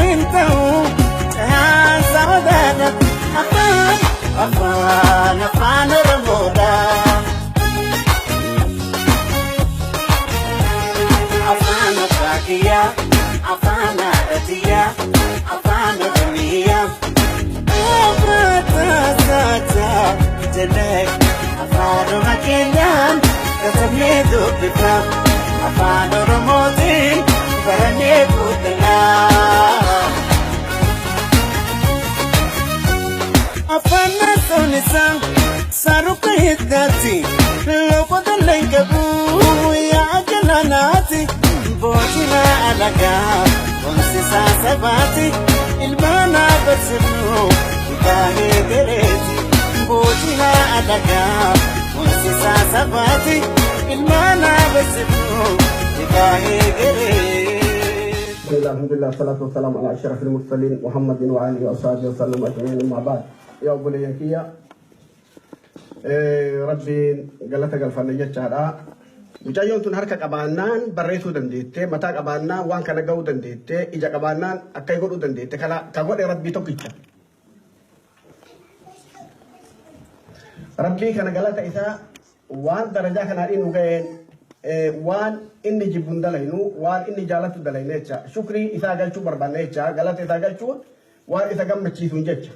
Hin ta'u caasa odaadha. Afaan afaan afaan Oromoodha. Afaan abbaa kiyyaa, afaan haadha tiyyaa, afaan Oromiyaa. Afaan jedhee afaanuma keenyaan katabnee dubbifna. Afaan Oromootiin barannee guddannaa. Afaan naasuun isaa saaruka hiddaati. Loqoda leenqabu yaa galaanaati. Boojina alagaa onsisaa sabaati. Ilmaan abarsiifnu baay'ee gareeti. Boojina alagaa onsisaa sabaati. Ilmaan abarsiifnu baay'ee gareeti. بسم الله، الحمد لله، والصلاة والسلام على أشرف المرسلين محمد وآله وصحبه وسلم أجمعين، أما بعد، yaa obboleeyyan kiyya, rabbiin galata galfanne jechaadha. Mucayyoon tun harka qabaannaan barreessuu dandeette, mataa qabaannaan waan kana ga'uu dandeette, ija qabaannaan akka godhuu dandeette. Kana ka godhe rabbii tokkicha. Rabbii kana galata isaa waan darajaa kanaan inni ga'een, waan inni jibbu hin dalaynu, waan inni jaalatu dalayne jecha. Shukrii isaa galchuu barbaanne jecha, galata isaa galchuun waan isa gammachiisuun jecha.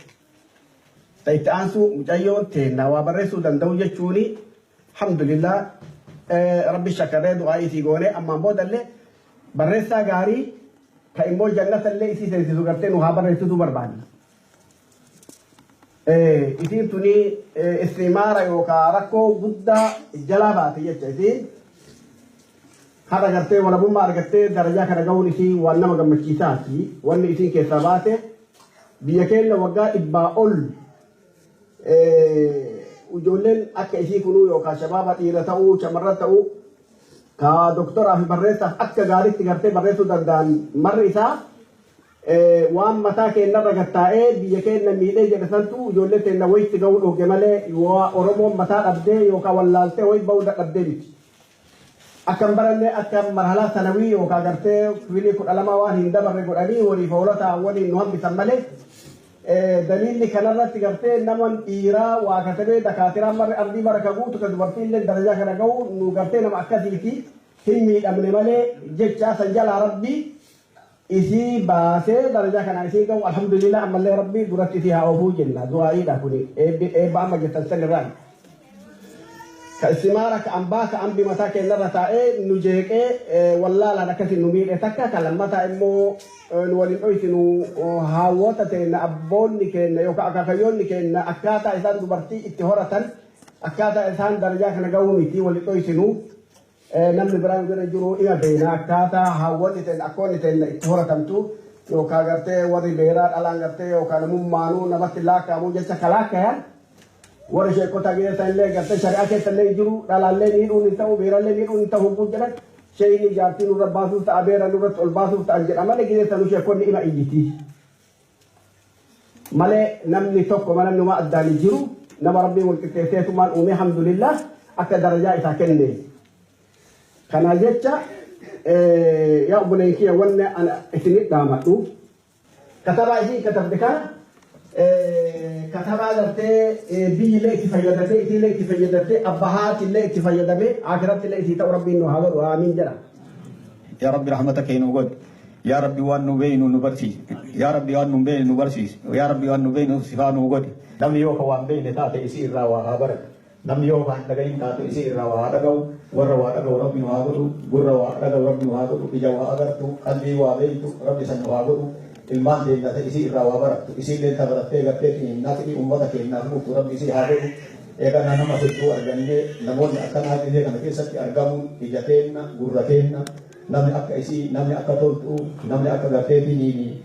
Ta itti aansuu, mucayyoon teenna waa barreessuu danda'u jechuuni alhamdulillah, rabbi shakarree du'aa isii goone. Ammaan boodallee barreessaa gaarii ka immoo jannata illee isii seensisu gartee nu haa barreessitu barbaanna. Isiin tuni istimaara yookaan rakkoo guddaa jalaa baate jecha. Isiin har'a gartee walabummaa argattee darajaa kana ga'uun isii waan nama gammachiisaati. Wanni isiin keessaa baate, biyya keenya waggaa 100 ol ijoolleen akka isii kunuu yookaan shabaaba dhiira ta'uu shamarran ta'uu ka doktoraa fi barreessaaf akka gaariitti gartee barreessuu danda'an marri isaa waan mataa keenyarra gattaa'ee biyya keenya miidhee jedhe santu ijoollee teenya wayitti ga'uu dhooge malee waa Oromoon mataa dhabdee yookaan wallaaltee wayi ba'uu dadhabdee miti. Akka hin baranne, akka marhalaa sanawii yookaan gartee kifilii 12 waan hin dabarre godhanii waliif hoolota waliin nu hambisan malee, daliilli kanarratti gartee nama dhiiraa waa katabee dakaatiraan marri ardii mara ka guutu, ka dubartii illee darajaa kana ga'u nu gartee nama akkasiiti hin miidhamne malee jecha. San jalaa rabbii isii baasee darajaa kana isii ga'u alhamdulillah. Ammallee rabbii duratti isii haa oofuu jenna, du'aa'iidha kuni, eebba amma jettan san irraa. Ka istimaara, ka ambaa, ka ambi mataa keenyarra taa'ee nu jeeqee wallaalaan akkasiin nu miidhe takka. Ka lammataa immoo nu waliin dhoysinu, haawwota teenna, abboonni keenya yookaan akaakayyoonni keenya akkaataa isaan dubartii itti horatan, akkaataa isaan darajaa kana ga'uu miti waliin dhoysinu. Namni biraan bira jiru ima beena akkaataa haawwanni teenya, akkoonni teenya itti horatamtu, yookaan gartee warri beeraa dhalaan gartee yookaan namummaanuu namatti laakkaa'amu jecha kalaakkayan. Warri sheekota keessa illee gartee shari'aa keessa illee jiru, dhalaallee miidhuun hin ta'u, beerallee miidhuun hin ta'u hogguu jedhan, sheeyni jaartii nurra baasuuf ta'a, beera nurratti ol baasuuf ta'an jedha malee, gisee sanuu sheekonni ima iyyiti. Malee namni tokko mana numa addaan hin jiru, nama rabbiin wal qixxeesseetumaan uumee, alhamdulillah, akka darajaa isaa kenne. Kana jecha, yaa obboleen kiyya, wanni ana isinit dhaamadhu. Katabaa isiin katabde kana, katabaa gartee biyyillee itti fayyadattee, isiillee itti fayyadattee, abba haatillee itti fayyadamee, akirattillee isii ta'u rabbiin nu haa godhu, aamiin jedha. Yaa Rabbi, rahmata kee nu godhi. Yaa Rabbi, waan nu beeynu nu barsiisi. Yaa Rabbi, waan nu hin beekne nu barsiisi. Yaa Rabbi, waan nu beeynu sifaa nu godhi. Namni yoo ka waan beeyne taate isii irraa waa haa baratu. Namni yoo ka hin dhagahin taate isii irraa waa haa dhaga'u. Warra waa dhaga'u Rabbi nu haa godhu. Gurra waa dhaga'u Rabbi nu haa godhu. Ija waa agartu, qalbii waa beeytu Rabbi san nu haa godhu. Ilmaan teenya ta isii irraa waa barattu, isiilleen ta barattee gartee naqni ummata keenyaaf buuftu Rabbi isii haa godhu. Eeganaa nama hedduu argannee, namoonni akkanaa dirree kana keessatti argamuun ija teenna, gurra teenna, namni akka isii, namni akka toltuu, namni akka garteetiin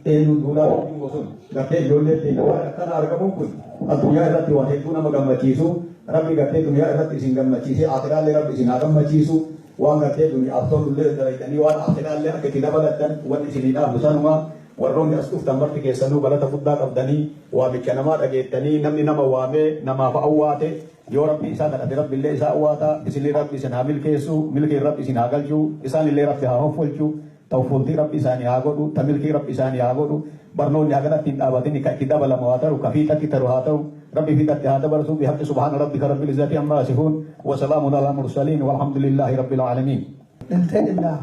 eenyu duulaa dhimmo sun gartee ijoollee teenya waan akkana argamuun kun addunyaa irratti waan hedduu nama gammachiisu. Rabbi gartee duniyaa irratti isin gammachiisee akiraallee rabbi isin haa gammachiisu. Waan gartee duniyaaf tolullee dalaydanii waan akiraallee akka itti dabalattan wanni isinii dhaabu sanuma. Warroonni as dhuftan marti keessanuu galata guddaa qabdanii, waamicha namaa dhageettanii. Namni nama waamee namaaf awwaate, yoo rabbi isaa kadhate rabbi illee isaa awwaata. Isinillee rabbi isin haa milkeessu, milkiin rabbi isin haa galchu, isaanillee rabbi haa hoffolchu. Tawfuultii Rabbi isaanii haa godhu, ta milkii Rabbi isaanii haa godhu. Barnoonni haganatti hin dhaabatin, ka itti dabalamu haa ta'u, ka fiixatti taru haa ta'u. Rabbi fiixatti haa dabarsu. Bihaqqi subhaana rabbika rabbil izzati ammaa yasifuun wa salaamun alal mursaliin walhamdulillaahi rabbil aalamiin. Dhiltee dhillaa.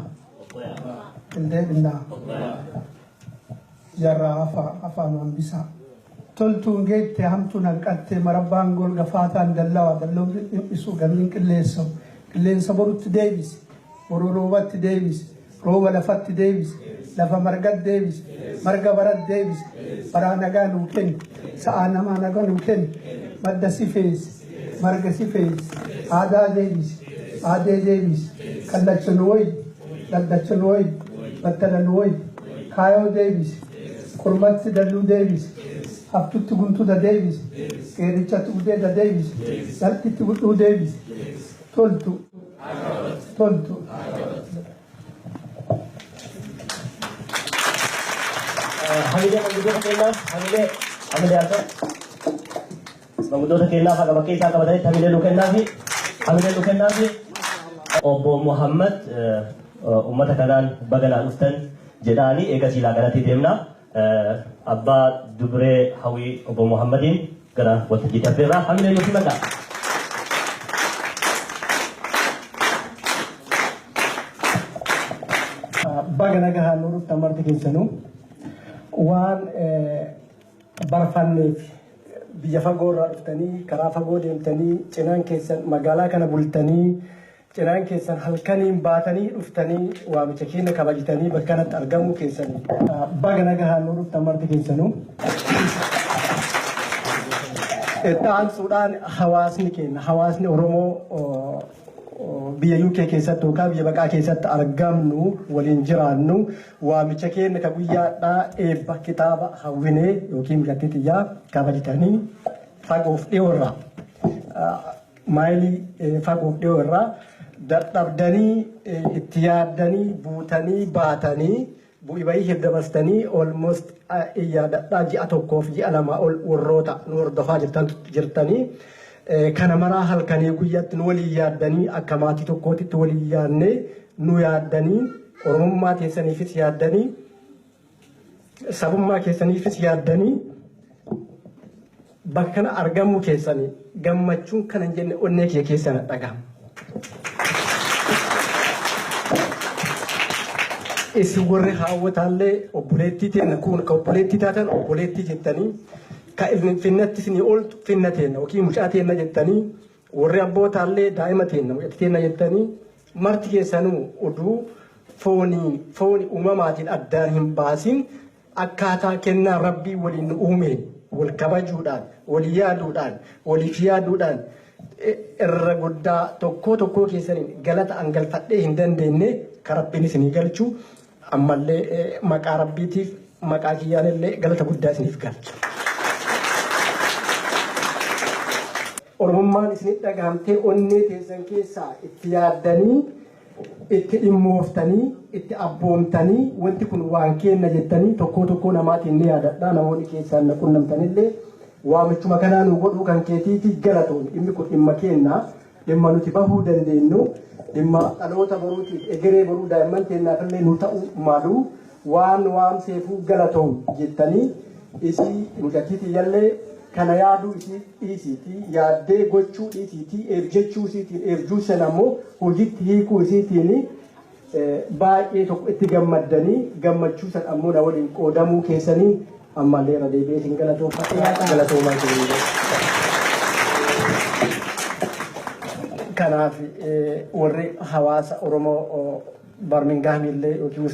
Dhiltee dhillaa. Jarraa hafaa afaan hambisaa. Toltuun geette, hamtuun hanqatte, marabbaan golga, faataan dallawa, dalloon dhiphisu, gamiin qilleessa, qilleensa borutti deebise, boru roobatti deebise, rooba lafatti deebise, lafa margatti deebise, marga baratti deebise, baraa nagaa nuu kenni, sa'aa namaa nagaa nuu kenni, madda si feese, marga si feese, aadaa deebise, aadee deebise, kallacha nu wayyi, dhaddacha nu wayyi, battala nu wayyi, kaayoo deebise, kormatti dalluu deebise, haftutti guntuta deebise, qeerrichatti gudeeda deebise, dhaltitti gudhuu deebise, toltu, toltu. Hamilee manguddoota keenyaaf, hamilee, hamilee haa ta'u. Manguddoota keenyaaf haga bakkee isaa qabatanitti hamilee nu kennaafi, hamilee nu kennaafi. Obbo Muhammad uummata kanaan baga naa dhuftan jedhaanii eega siilaa kanatti deemna. Abbaa Dubree Hawii Obbo Muhammadiin gara waltajjii darbirraa hamilee nuuf himadha. Baga nagahaan nu dhuftan marti keessanuu. Waan barfanneef biyya fagoo irraa dhuftanii, karaa fagoo deemtanii, cinaan keessan magaalaa kana bultanii, cinaan keessan halkaniin baatanii dhuftanii, waamicha keenya kabajitanii bakka kanatti argamuu keessanii. Baga nagahaan nu dhuftan marti keessanuu. Itti aansuudhaan hawaasni keenya, hawaasni Oromoo biyya UK keessatti yookaan biyya baqaa keessatti argamnu, waliin jiraannu, waamicha keenya ka guyyaadhaa eebba kitaaba Hawwinee yookiin Mucattii Xiyyaa kabajitanii, fagoof dhiyoo irraa, maayilii fagoof dhiyoo irraa dadhabdanii, itti yaaddanii, buutanii baatanii, bu'i bayii dabarsitanii, almost yaadadhaa ji'a 1f ji'a 2 ol warroota nu hordofaa jirtanii, kana maraa halkanii guyyaatti nu waliin yaaddanii, akka maatii tokkootitti waliin yaadnee nu yaaddanii, Oromummaa keessaniifis yaaddanii, sabummaa keessaniifis yaaddanii, bakka kana argamuu keessanii gammachuun kana hin jenne onnee kiyya keessa na dhagahama. Isin warri haawwataallee obboleettii teenna, kun ka obboleettii taatan obboleettii jettanii, ka finnatti isinii ooltu finna teenna yookiin mucaa teenna jettanii, warri abbootaallee daa'ima teenna, mucatti teenna jettanii, marti keessanuu oduu foonii fooni uumamaatiin addaan hin baasin, akkaataa kennaa Rabbii waliin nu uumeen wal kabajuudhaan, wal yaaduudhaan, waliif yaaduudhaan, irra guddaa tokkoo tokkoo keessaniin galata angalfadhee hin dandeenye ka Rabbiin isinii galchu, ammallee maqaa Rabbiitiif maqaa kiyyaanillee galata guddaa isiniif galcha. Oromummaan isinit dhagahamtee onnee teessan keessaa itti yaaddanii, itti dhimmooftanii, itti abboomtanii, wanti kun waan kenna jettanii tokkoo tokkoo namaatiin ni yaadadha. Namoonni keessaan na qunnamtanillee waamichuma kanaa nu godhuu kan keetiifi galatoon, dhimmi kun dhimma keenna, dhimma nuti bahuu dandeenyu, dhimma dhaloota boruutiif, egeree boruu daa'imman teennaafillee nu ta'uu malu waan waamseefuu galatoon jettanii, isii mucattii tiyyallee kana yaaduu isii dhiisiitii, yaaddee gochuu dhiisiitii, eebjechuu isiitiin, eebjuu sana ammoo hojiitti hiikuu isiitiin baay'ee tokko itti gammaddanii, gammachuu san ammoo na waliin qoodamuu keessanii ammallee irra deebi'ee isin galatoomfadha, galatoomaa isin. Kanaaf warri hawaasa Oromoo Birmingham illee yookiin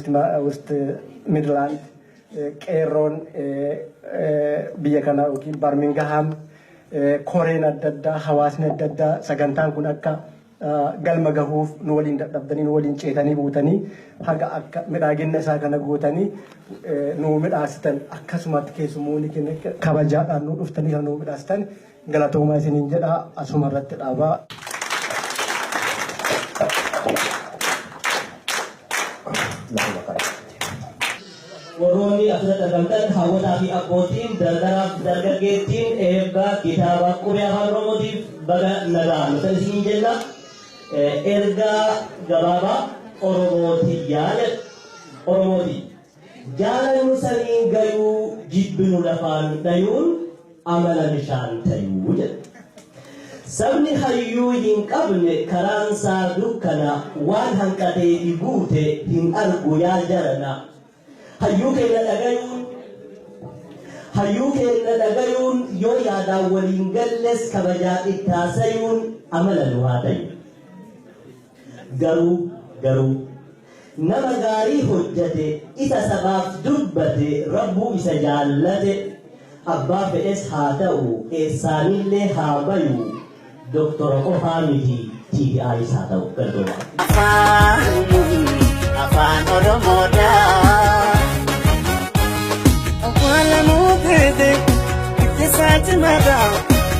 West Midland, qeerroon biyya kana yookiin Birmingham, koreen adda addaa, hawaasni adda addaa, sagantaan kun akka galma gahuuf nu waliin dadhabdanii, nu waliin ceetanii buutanii, haga akka midhaagina isaa kana gootanii nu midhaasitan, akkasumatti keessummoonni keenya kabajaadhaan nu dhuftanii kan nu midhaasitan, galatoomaa isiniin jedha. Asuma irratti dhaabaa. Warroonni asirratti argamtan, hawwataa fi abbootiin, dardaraaf dargaggeettiin, eebba kitaaba qubee Afaan Oromootiif baga nagaan dhuftan isiniin jenna. Ergaa gabaabaa Oromoo tiyyaa jedha. Oromooti. Jaalannu saniin gayuu, jibbinu lafaan dhayuun amala bishaan tayuu jedha. Sabni hayyuu hin qabne karaansaa dukkana, waan hanqateefi guute hin argu yaa jarana. Hayyuu keenya dhagayuun, hayyuu keenya dhagayuun, yoo yaadaan waliin galles kabajaa ittaasayuun amala nu haa tayu. Garuu nama gaarii hojjate, isa sabaaf dubbate, rabbuu isa jaallate, abbaa fedhes haa ta'u, eessaanillee haa bayu, doktora qofaa miti, TDIs haa ta'u. Galatooma. Afaan Oromoodha. Awwaalamuu teete ittisaa cimaadha.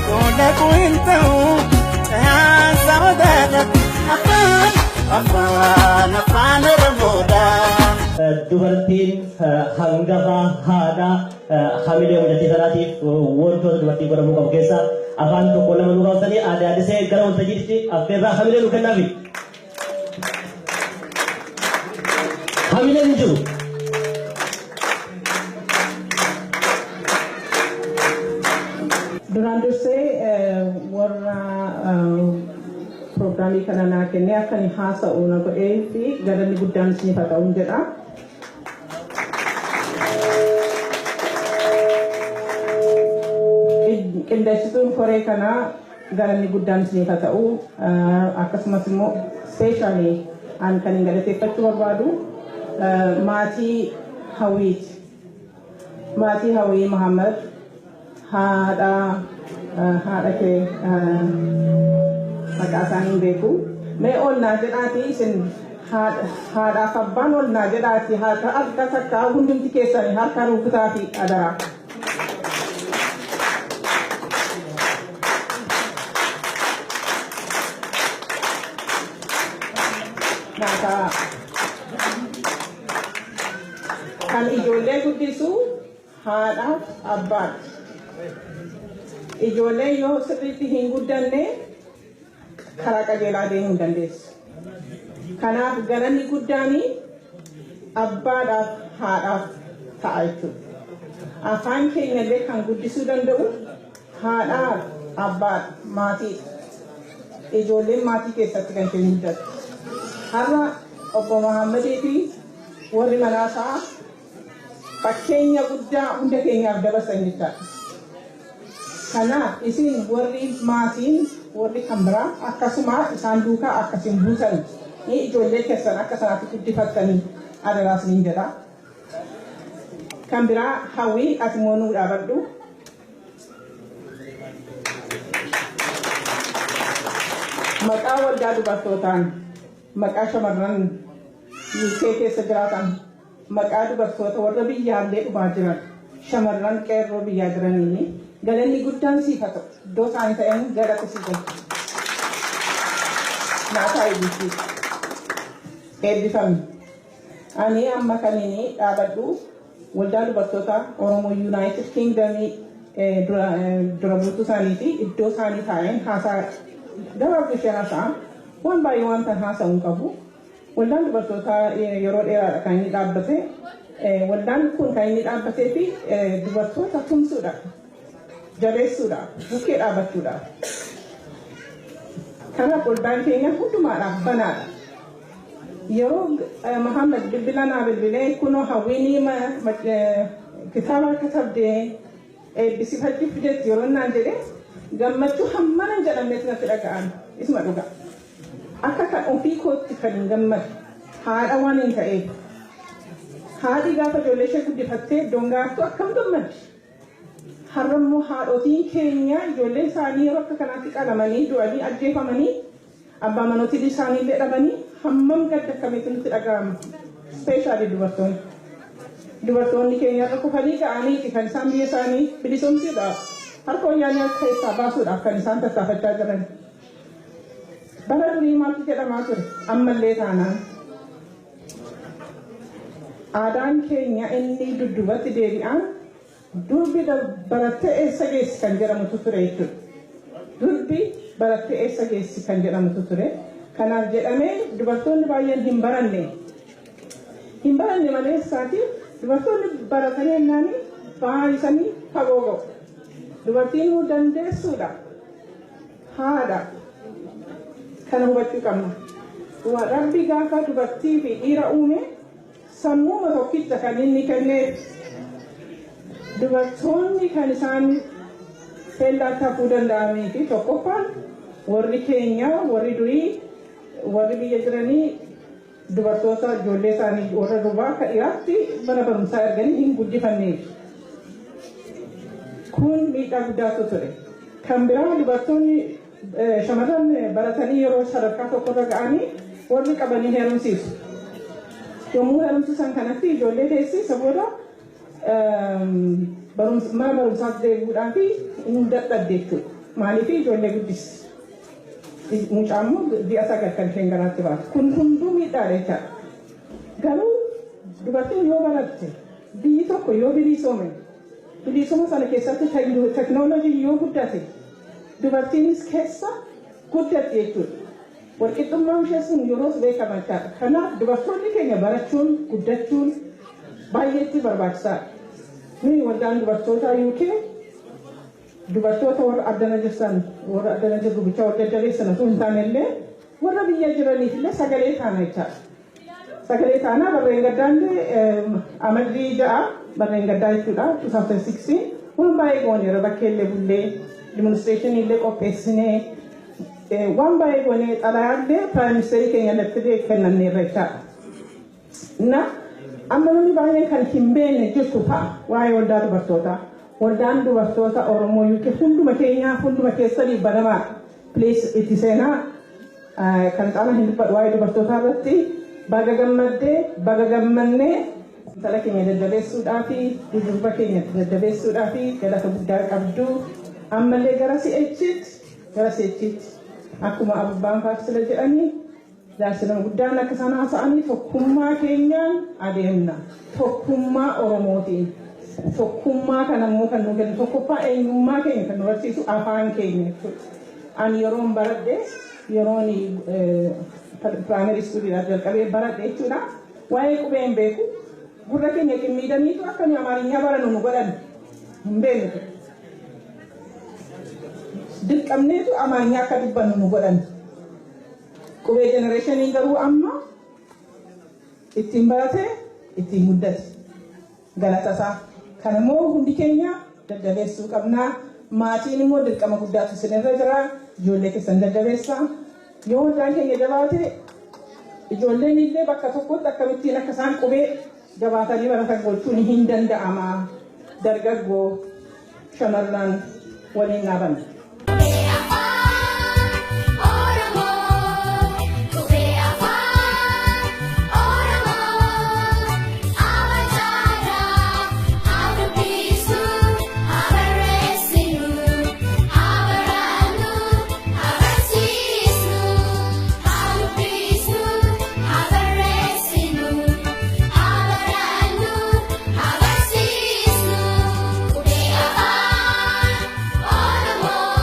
Qola hin ta'u cayaansa odaadha. Afaan Oromoodha. Dubartiin hangafa haadha hamilee hojjetee sanaatiif wantoota dubartiin godhamuu qabu keessaa afaan tokko lama nu kaasanii aadaa addisee gara waltajjiitti affeerraa hamilee nu kennaafi. Hamileen hin jiru. Duraan dursee warra pirogiraamii kana naa kennee akka inni haasa'u na godhee fi galanni guddaan isiniif haa ta'uun jedha. Qindeessituun koree kanaa galanni guddaan isiniif haa ta'u, akkasumas immoo specially an kan hin galateeffachuu barbaadu maatii Hawwiiti. Maatii Hawwii Muhammad, haadha kee maqaa isaanii hin beeku. Mee ol naa jedhaati, isin haadhaaf abbaan ol naa jedhaati, harka harka takka hundumti keessanii harka rukutaa fi adaraa. Naataa. Kan ijoollee guddisu haadhaaf abbaadha. Ijoollee yoo sirriitti hin guddanne karaa qajeelaa deemuu hin dandeessu. Kanaaf galanni guddaan abbaadhaaf haadhaaf ta'a jechuudha. Afaan keenya illee kan guddisuu danda'u haadhaaf abbaadha, maatiidha. Ijoolleen maatii keessatti kan isheen guddattu. Har'a obbo Mahammadii fi warri manaasaa fakkeenya guddaa hunda keenyaaf dabarsan jechaadha. Kanaaf isin warri maatiin warri kan biraa akkasuma isaan duukaa akkasin buutan ni ijoollee keessan akka sanaatti guddifattanii adaraa isiniin jedha. Kan biraa, Hawwii, ati immoo nuu dhaabadhu. Maqaa waldaa dubartootaan, maqaa shamarran UK keessa jiraatan, maqaa dubartoota warra biyyaallee dhumaa jiran, shamarran qeerroo biyyaa jiraniini galanni guddaan siif haa ta'u. Iddoo isaanii ta'een galata sii galcha. Naataa eebbisii. Eebbifami. Ani amma kaniin dhaabadhu waldaa dubartoota Oromoo United Kingdomii dura buutuu isaanii fi iddoo isaanii taa'een haasaa gabaabduu isheen haasa'a. Waan baay'ee waan tan haasa'u hin qabu. Waldaan dubartootaa yeroo dheeraadha kan inni dhaabbate. Waldaan kun kan inni dhaabbatee fi dubartoota tumsuudhaaf, jabeessuudhaaf, bukkee dhaabbachuudhaaf. Kanaaf waldaan keenya hundumaadhaaf banaadha. Yeroo Muhammad bilbila naa bilbilee, kunoo Hawwiinii kitaaba katabdee eebbisifachuuf jetti yeroo naan jedhee, gammachuu hammana hin jedhamnetu natti dhaga'ame. Isuma dhugaa. Akka kan ofii kootti kan hin gammadu haadha waan hin ta'eef. Haadhi gaafa ijoollee ishee guddifattee dongaattu akkam gammaddi. Har'a immoo haadhotiin keenya ijoolleen isaanii yeroo akka kanaatti qalamanii, du'anii, ajjeefamanii, abbaa manootiin isaanii illee dhabanii hammam gadda akkamiitu nutti dhaga'ama. Especially dubartoonni. Dubartoonni keenya irra kufanii ka'aniiti kan isaan biyya isaanii bilisoomsuudhaaf, harka wayyaanee keessaa baasuudhaaf kan isaan tattaafachaa jiran. Bara durii maaltu jedhamaa ture? Ammallee taanaan. Aadaan keenya inni dudduubatti deebi'aan durbi barattee eessa geessi kan jedhamutu ture jechuudha. Durbi barattee eessa geessi kan jedhamutu ture. Kanaaf jedhamee dubartoonni baay'een hin baranne. Hin baranne malee isaati dubartoonni baratanii jennaan baay'isanii fagoo ga'u. Dubartiin immoo dandeessuudha. Haadha. Kana hubachuu qabna. Rabbi gaafa dubartii fi dhiira uume sammuuma tokkicha kan inni kenneef. Dubartoonni kan isaan feellaatti hafuu danda'amii fi tokkoffaan warri keenya, warri durii, warri biyya jiranii dubartoota ijoollee isaanii warra durbaa akka dhiiraatti mana barumsaa erganii hin guddifanneef. Kun miidhaa guddaatu ture. Kan biraa, dubartoonni shamarran baratanii yeroo sadarkaa tokkorra ga'anii warri qabanii heerumsiisu. Yommuu heerumsiisan kanatti ijoollee deessi, isa booda mana barumsaatti deebi'uudhaa fi hin dadhabde jechuudha. Maaliif? Ijoollee guddisi. Mucaa immoo ji'a 9 kan isheen garaatti baatu. Kun hunduu miidhaadha jechaadha. Garuu dubartiin yoo baratte, biyyi tokko yoo bilisoome, bilisoma sana keessatti teknooloojiin yoo guddate, dubartiinis keessa guddatti jechuudha. Walqixxummaan ishee sun yeroos beekama jechaadha. Kanaaf dubartoonni keenya barachuun guddachuun baay'eetti barbaachisaadha. Nuyi waldaan dubartoota UK dubartoota warra addana jirsan, warra addana jirru bichaa wal jajjabeessan osoo hin taane illee, warra biyya jiraniif illee sagalee taana jechaadha. Sagalee taanaa barreen gaddaallee Amajjii 6, barreen gaddaa jechuudha, 2016 waan baay'ee gooneera. Bakkee illee bullee, demonstration illee qopheessinee, waan baay'ee goonee, xalayaallee prime ministerii keenya irratti kennanneerra jechaadha. Na amma namni baay'een kan hin beekne jirtu ta'a waa'ee waldaa dubartootaa. Waldaan dubartoota Oromoo UK hunduma keenyaa, hunduma keessanii banamaadha. Please itti seenaa. Kan caalaa hin dubbadhu waa'ee dubartootaa irratti. Baga gammaddee, baga gammannee. Intala keenya jajjabeessuudhaa fi durba keenya jajjabeessuudhaa fi galata guddaa qabdu. Ammallee gara si'echitti, gara si'echitti, akkuma abbaan faarsila jedhanii, jaarsi nama guddaan akka isaan haasa'anii, tokkummaa keenyaan adeemna. Tokkummaa Oromootiin. Tokkummaa kana immoo kan nu kennu, tokkoffaa eenyummaa keenya kan nu barsiisu afaan keenya jechuudha. Ani yeroon baradhe, yeroon primary schooliidhaa jalqabee baradhe jechuudha. Waa'ee qubee hin beeku. Gurra keenya qimmiidaniitu akka nu Amaarinyaa barannu nu godhan, hin beeknu. Dirqamneetu Amaarinyaa akka dubbannu nu godhan. Qubee generationii garuu amma ittiin barate, ittiin guddate. Galata isaa. Kan immoo hundi keenya jajjabeessuu qabnaa. Maatiin immoo dirqama guddaatu isinirra jira. Ijoollee keessan jajjabeessaa. Yoo waldaan keenya jabaate, ijoolleen illee bakka tokkotti akkamittiin akka isaan qubee jabaatanii baratan gochuun hin danda'ama. Dargaggoo shamarran waliin dhaabanna. Qubee Afaan Oromoo, Qubee Afaan Oromoo, abajaadhaa haa dubbisu, haa barreessinu, haa barannu, haa barsiisnu, haa dubbisnu, haa barreessinu, haa barannu, haa barsiisnu, Qubee Afaan Oromoo.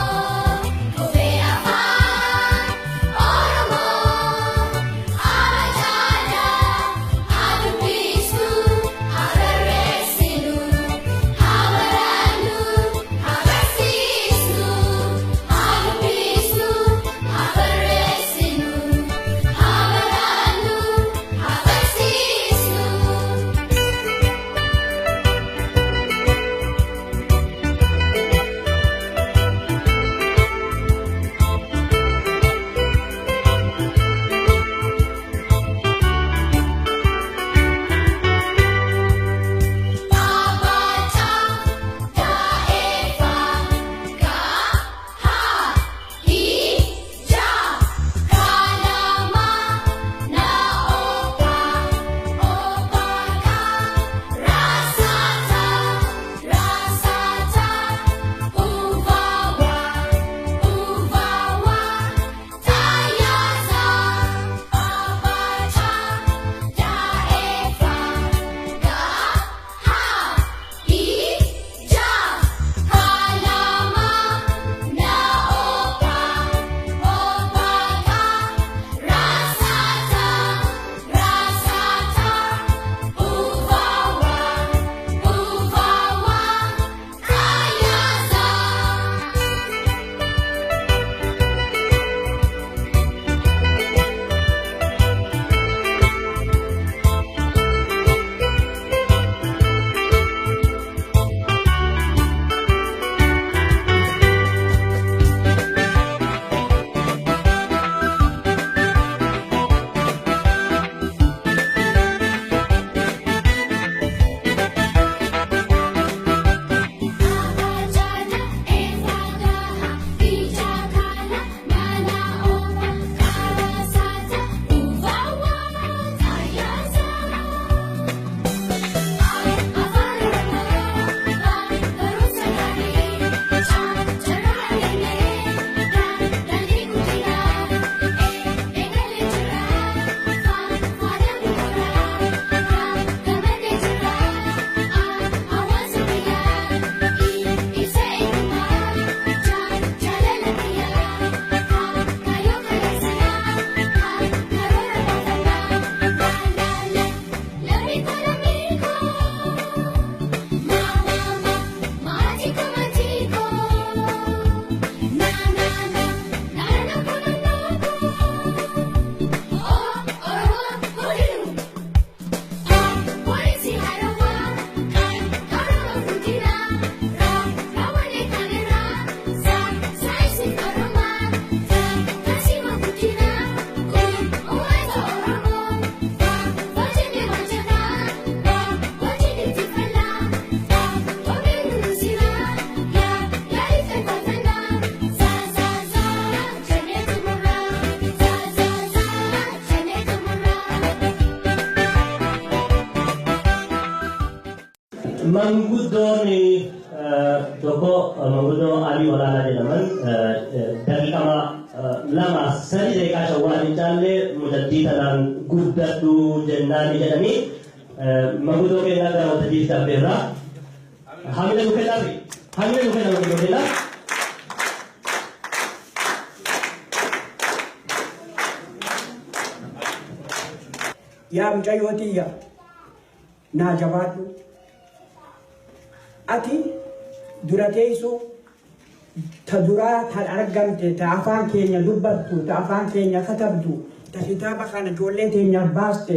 Manguddoon tokko manguddoo Alii Olaanaa jedhaman daqiiqama 2, 3 daqiiqaa 5 waan hin caalle mucattii tanaan guddadhu jennaani jedhanii manguddoo keenyaa gara waltajjiitti affeerraa. Hamila nu kennaafi. Hamila nu kenna manguddoo keenyaa. Yaa mucayyoo tiyya, naa jabaadhu. Ati dura teessu ta duraa tan argamte, ta afaan keenya dubbattu, ta afaan keenya katabdu, ta kitaaba kana ijoollee teenyaaf baaste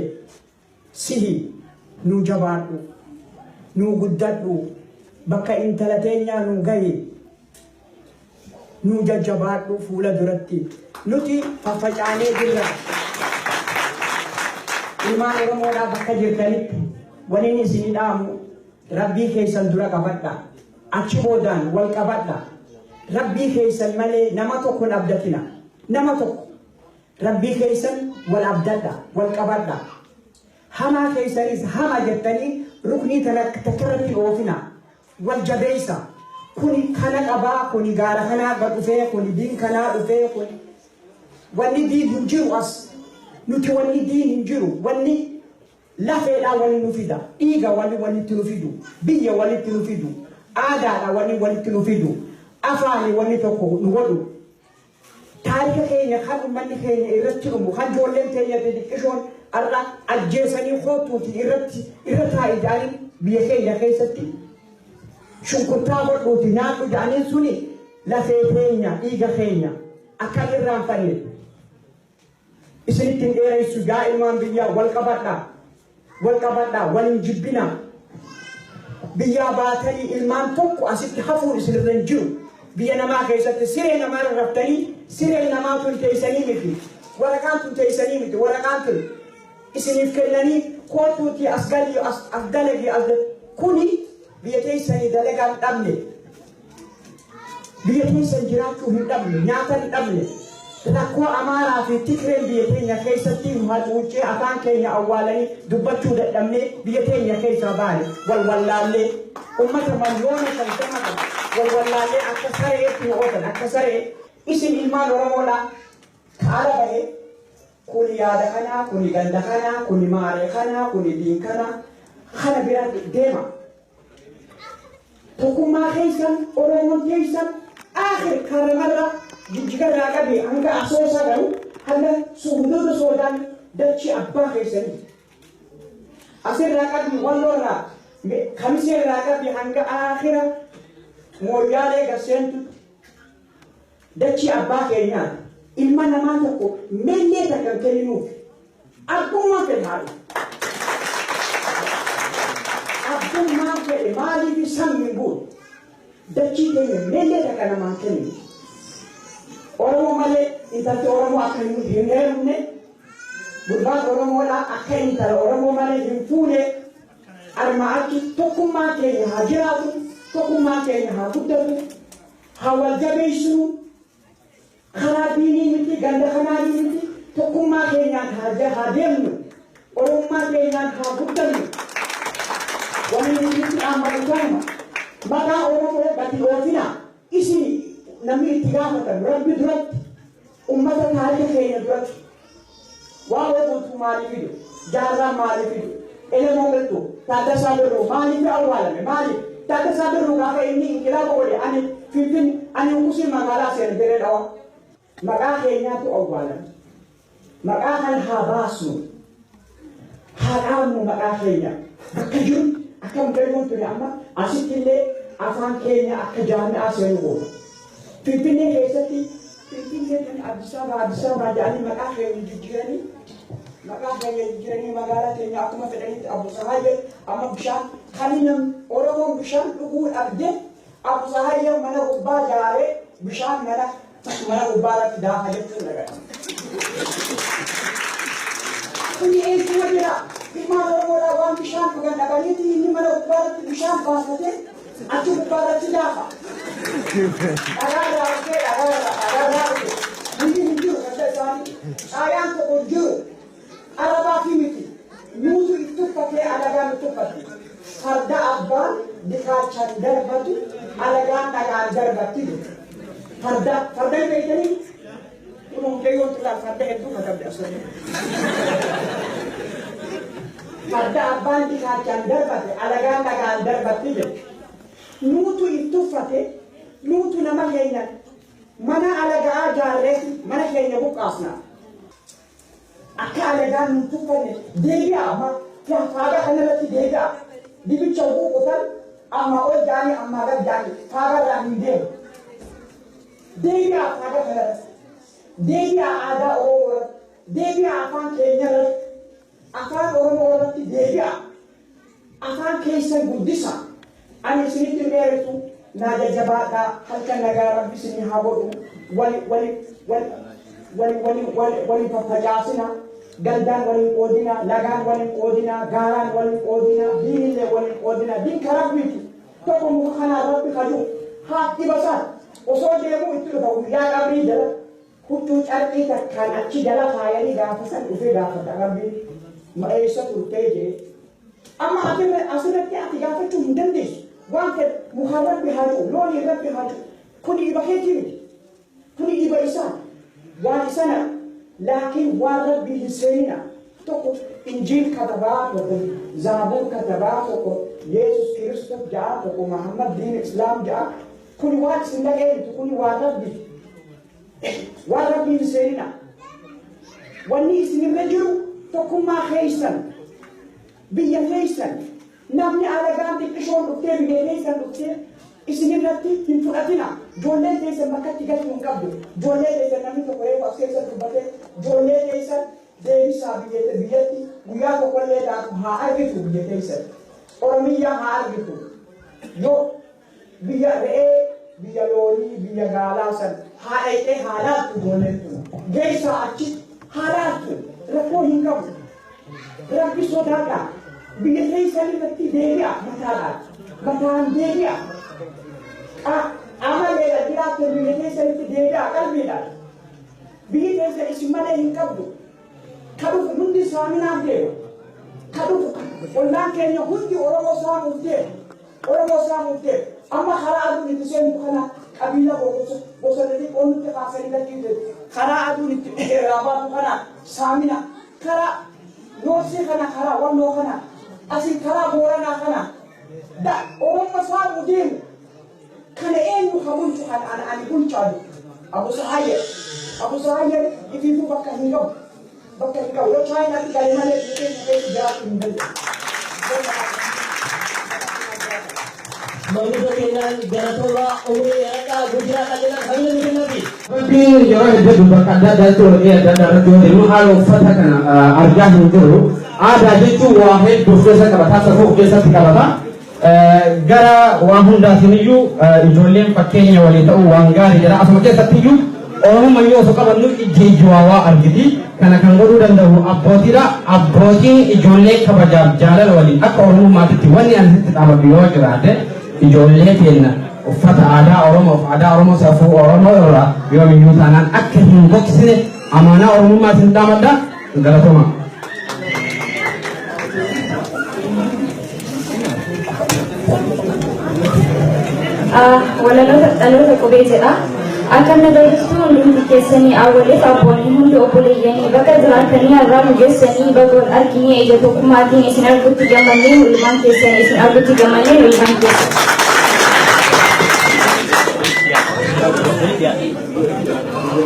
sihi. Nu jabaadhu, nu guddadhu, bakka intala teenyaa nu gahi, nu jajjabaadhu. Fuula duratti nuti faffacaanee jirra. Ilmaan Oromoodhaa bakka jirtanitti waliin isinii dhaamu, rabbii keessan dura qabadha, achi boodaan wal qabadha. Rabbii keessan malee nama tokko hin abdatina, nama tokko. Rabbii keessan wal abdadha, wal qabadha. Hamaa keessanis hama jettanii ruknii tana takkarratti oofina. Wal jabeessa. Kuni kana qabaa, kuni gaara kanaa gad dhufee, kuni diin kanaa dhufee, kuni wanni diin hin jiru as. Nuti wanni diin hin jiru, wanni lafeedhaa wali nu fida, dhiiga wali walitti nu fidu, biyya walitti nu fidu, aadaadha wali walitti nu fidu, afaani wanni tokko nu godhu. Taarika keenya kan uummanni keenya irratti dhumu, kan ijoolleen keenya xixiqqishoon har'a ajjeesanii kootuuti irratti irra taa'i jedhanii biyya keenya keessatti shunkurtaa godhuuti nyaadhu jedhaniin, suni lafee keenya, dhiiga keenya akka hin irraanfanne. Isinitti hin dheeressu. Yaa ilmaan biyyaa, wal qabadhaa, wal qabadhaa, wal hin jibbinaa. Biyyaa baatanii ilmaan tokko asitti hafuun isinirra hin jiru. Biyya namaa keessatti siree namaa raftanii, sireen namaa tun teessanii miti, waraqaan tun teessanii miti. Waraqaan tun isiniif kennanii kootuuti as galii, as dalagii, as kuni biyya teessanii dalagaa hin dhabne, biyya keessan jiraachuu hin dhabne, nyaata hin dhabne. Rakkoo Amaaraa fi Tigreen biyya keenya keessatti nu hacuuccee afaan keenya awwaalanii dubbachuu dadhabnee biyya keenya keessaa baane. Wal wallaallee ummata 50,000,000 kan wal wallaallee akka sareetti nu oofan, akka saree. Isin ilmaan Oromoodhaa kaala bahee kuni yaada kanaa, kuni ganda kanaa, kuni maaree kanaa, kuni diin kanaa, kana bira deema. Tokkummaa keessan, Oromoon keessan aakhir karamarra Jijjigarraa qabee hanga Asoosaa gahu, hanga suuduuda Soodaan dachii abbaa keessanii. Asirraa qabii, Walloorraa, Kamiseerraa qabii hanga aakhira Mooyyaalee garseentutti dachii abbaa keenyaati. Ilma namaa tokko mellee takka hin kenninuuf. Abbummaan fedhe haa dhufu. Abbummaan fedhe maaliif sabni hin bu'u? Dachii keenya mellee takka namaan kenninu. Oromoo malee intalti Oromoo akka hin heerumne, gurbaan Oromoodhaa akka intala Oromoo malee hin fuune. Armaa achi tokkummaan keenya haa jiraatu, tokkummaan keenya haa guddatu, haa wal jabeessinu. Karaa diinii miti, ganda kanaanii miti, tokkummaa keenyaan haa deemnu, Oromummaa keenyaan haa guddannu. Waliin nuti dhaammatu kanuma. Maqaa Oromoo gadi oofina. Isin namni itti gaafatamu Rabbi duratti, ummata taarika keenya duratti. Waa'ee guutuu maalii fidu? Jaarraan maalii fidu? Elemoo Qilxuu, Taaddasaa Birruu maaliif awwaalame? Maaliif? Taaddasaa Birruu gaafa inni inqilaaba godhe ani Finfinne, ani Ukusii magaalaa seene Dirree Dhawaa. Maqaa keenyaatu awwaalame. Maqaa kana haa baasnu. Haa dhaabnu maqaa keenya. Bakka jiru akka mucayyoon tuni amma asitti illee afaan keenya akka jaami'aa seenu goona. Finfinnee keessatti, Finfinnee kan Addis Ababa, Addis Ababa jedhanii maqaa keenya jijjiiranii, maqaa keenya jijjiiranii magaalaa keenya akkuma fedhanitti. Abu Sahayyee amma bishaan kan nam Oromoon bishaan dhuguu dhabde, Abu Sahayyee mana gubbaa jaaree bishaan mana gubbaa irratti daafa jechuun dhaga'ama. Kuni eessuma jira? Ilmaan Oromoodhaa waan bishaan dhugan dhabaniiti inni mana gubbaa irratti bishaan baafatee achi gubbaa irratti daafa. Dhagaa irraa dhufee, dhagaa irraa, dhagaa irraa dhufe. Hundi hin jiru ganda isaanii. Caayaan tokko hin jiru. Arabaa fi miti. Nuutu itti uffatee alagaa nu tuffate. Farda abbaan dikaachaan darbatu alagaan dhagaan darbatti jedhu. Farda farda hin beektanii? Kun mucayyoon xiqqaa farda hedduu katabde asirratti. Farda abbaan dikaachaan darbate alagaan dhagaan darbatti jedhu. Nuutu if tuffate, nuutu nama keenya mana alagaa jaarreeti mana keenya buqqaasna. Akka alagaan nu tuffanne deebi'a amma faaga kanarratti deebi'a. Dibicha quuqutan amma ol jaanii amma gad jaanii faagarraa hin deemu. Deebi'a faaga kanarratti. Deebi'a aadaa Oromoo irratti. Deebi'a afaan keenya irratti. Afaan Oromoo irratti deebi'a. Afaan keessan guddisa. Ani isinitti hin dheeressu, naa jajjabaadhaa, halkan nagaa Rabbi isinii haa godhu, wali wali wali wali wali wali wali faffacaasina, gandaan wal hin qoodina, lagaan wal hin qoodina, gaaraan wal hin qoodina, diinillee wal hin qoodina, diin ka Rabbiiti. Tokko muka kanaan Rabbi kaju haa dhiba isaa osoo deemuu itti dhufa guyyaa qabrii jala huccuu carqii takkaan achi jala kaayanii gaafa san dhufee gaafata Rabbiin ma eessa turtee jee. Amma asirratti ati gaafachuu hin dandeessu. Waan fedhe mukaan Rabbi haa ji'u, looniin Rabbi haa ji'u. Kuni dhiba keetii miti. Kuni dhiba isaa. Waan isana laakiin waan Rabbii hin seenina. Tokko Injiil katabaa, tokko Zaabuur katabaa, tokko Yesus Kiristoos ja'a, tokko Muhammad diin Islaam ja'a. Kuni waan isin dhaqee miti, kuni waan Rabbi. Waan Rabbii hin seenina. Wanni isinirra jiru tokkummaa keessan, biyya keessan, namni alagaan xiqqishoon dhuftee biyya keessan dhuftee isinirratti hin fudhatina. Ijoolleen teessan bakkatti galchuu hin qabdu. Ijoollee teessan namni tokko reefu as keessa dubbatee ijoollee teessan deebisaa biyya biyyatti guyyaa tokkollee taatu haa argitu biyya teessan. Oromiyyaa haa argitu. Yoo biyya re'ee, biyya loonii, biyya gaalaa san haa dhaqxee haa laaltu ijoolleen tun. Geessaa achi haa laaltu. Rakkoo hin qabu. Rabbi sodaadha. Biyya keessan irratti deebi'a mataadhaan. Mataan deebi'a. Amaleedha jiraattan biyya keessanitti deebi'a qalbiidhaan. Biyyi keessan isin malee hin qabdu. Ka dhufu hundi saaminaaf deema. Ka dhufu ollaan keenya hundi Oromoo saamuuf deema. Oromoo saamuuf deema. Amma karaa aduun itti seentu kana qabiila gosa gosa xixiqqoo nutti kaasanii lakkii karaa aduun itti irraa baatu kana saamina karaa noorsii kana karaa walloo kana asii karaa booranaa kana da Oromoo saamuu deemu. Kana eenyu ka bulchu kan ana ani bulchaa jiru? Abu Sahayya. Abu Sahayya ifiifuu bakka hin qabu. Bakka hin qabu. Yoo Chaayinaatti gale malee biyya keenya keessa jiraachuu hin danda'u. Manguddoo keenyaan galatoomaa, umurii dheeradhaa, guddinaa jedhan hamilee nu kennafi. Rabbiin yeroo hedduu bakka adda addaatti walii adda addaa irratti yoo deemu haala uffata kana argaa hin jiru. Aadaa jechuun waa hedduu of keessa qabata, safuu of keessatti qabata. Gara waan hundaatiin iyyuu ijoolleen fakkeenya walii ta'uu waan gaarii jedha. Asuma keessatti iyyuu Oromummaa osoo qabannu ijji ijji waa waa argiti. Kana kan godhuu danda'u abbootiidha. Abbootiin ijoollee kabajaaf jaalala waliin akka Oromummaatitti wanni ani sitti dhaamadu yoo jiraate ijoollee keenya uffata aadaa Oromoof aadaa Oromoo safuu Oromoo irraa yoomiyyuu taanaan akka hin gogsine amaanaa Oromummaatiin dhaamadha. Galatooma. Walaloota dhaloota qubee jedha. Akka nagaa jirtu hundumti keessanii, awwaleef abboonni hundi, obboleeyyanii bakka jiraatanii har'aa nu geessanii, baga wal arginee ija tokkummaatiin isin argutti gammannee, hulmaan keessan isin argutti gammannee hulmaan keessan.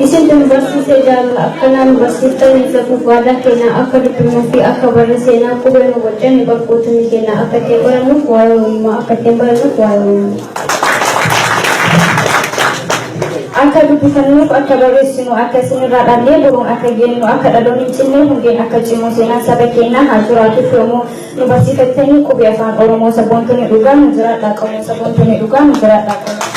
Isin nu barsiisee jaalala akkanaa nu barsiiftanii safuuf waadaa keenyaa akka dubbifnuu fi akka barri seenaa qubee nu boccanne bakkootni keenyaa akka ittiin barannuuf waa'ee Oromummaa, akka ittiin barannuuf waa'ee Oromummaa. Akka dubbifannuuf, akka barreessinu, akka isinirraa dhallee boruun akka geenyu, akka dhaloonni hin cinne hundeen akka cimu, seenaan saba keenyaa haa jiraatuuf yoomuu nu barsiifattanii qubee afaan Oromoo, saboontonni dhugaa nu jiraadhaa qomoo, saboontonni dhugaa nu jiraadhaa qomoo.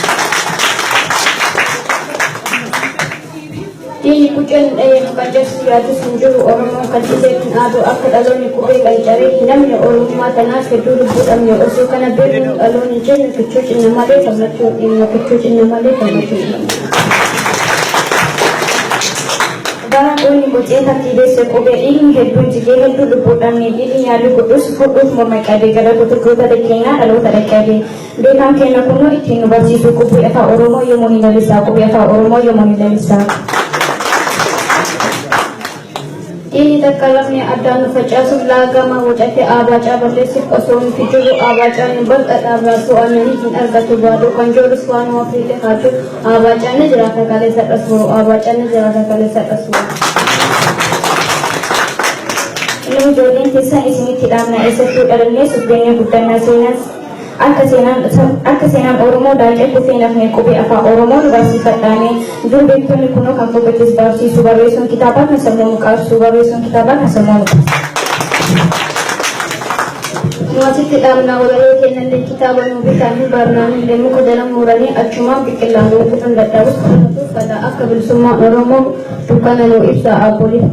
Diinni quceen dhahee nu qancarsuu yaatus hin jiru Oromoon kan citee hin aadu akka dhaloonni qubee qancaree hin namne Oromummaa tanaaf hedduu lubbuu dhabne osoo kana beeknu dhaloonni jennu kichuu cinna malee gammachuu hin dhimne, kichuu cinna malee gammachuu hin dhimne. Bara Dhaloonni bocee tartiibesse qubee dhiigni hedduun jigee hedduu lubbuudhaan dhiigni yaalii godhus fudhuuf morma qabee gara gurgurtoota keenyaa dhaloota dhaqqabee. Beekaan keenya kunoo ittiin nu barsiisu qubee afaan Oromoo yommuu ni lalisaa qubee afaan Oromoo yommuu ni lalisaa. Dhiirri takka lamni addaan nu facaasuuf laagama wacate abaacaa balleessuuf osoo nuti jirru abaacaan nu bal'adhaa baasuu aannanii hin argatu baaduu kan joorus waanuma fiixee haatu abaacaan ni jiraata kaleessa dhasuu abaacaan ni jiraata kaleessa dhasuu. Nu ijoolleen keessan isinitti dhaabna eessattuu dhalannee subbeenee guddannaa seenas akka seenaan Oromoo daaqee kufee nafne qubee afaan Oromoo nu barsiifadhaame dur beektonni kunoo kan fogatis barsiisu barreessuun kitaabaa kan sammuu nu qaabsu barreessuun kitaabaa kan sammuu nu qaabsu. Nu asitti dhaabna walaloo kennallee kitaaba nu bitaan hin barnaanillee muka jala muuranii achumaan biqilaan nu kutan dadhabus kanatu fada akka bilisummaan Oromoo dukkana nu ibsa abbolii.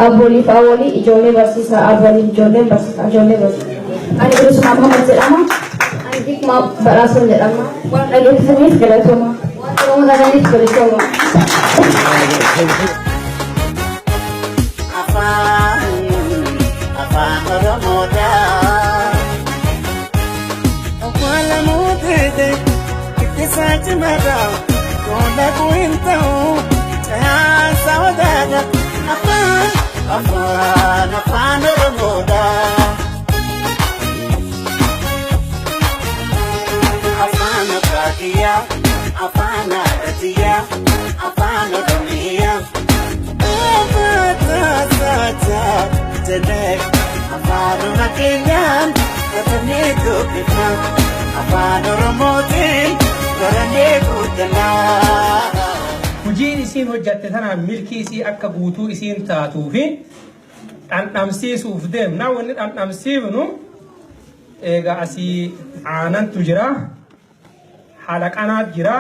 Abbooliif awwalii ijoollee barsiisaa abbooliif ijoollee barsiisaa ijoollee barsiisaa. Ani Bilisummaa Muhammad jedhama. Ani Hikmaa Badhaasuun jedhama. Waan dhageessisaniif galatooma. Waan Oromoo taataniif galatooma. Afaan afaan Oromoodha. Awwaalamuu ta'e ittisaa cimaadha. Koolaquu hin ta'u cayaansa wadaadha. Afaan afaan afaan Oromoodha. Afaan Abbaa afaan Haadhatiyyaa, afaan Oromiyaa. Jedhee afaanuma keenyaan katabnee dubbifna. Afaan Oromootiin barannee guddannaa. Hojiin isiin hojjatte tanaan milkii isii akka guutuu isiin taatuu fi dhandhamsiisuuf deemna. Wanni dhandhamsiifnu egaa asii aanantu jira. Halaqanaat jira.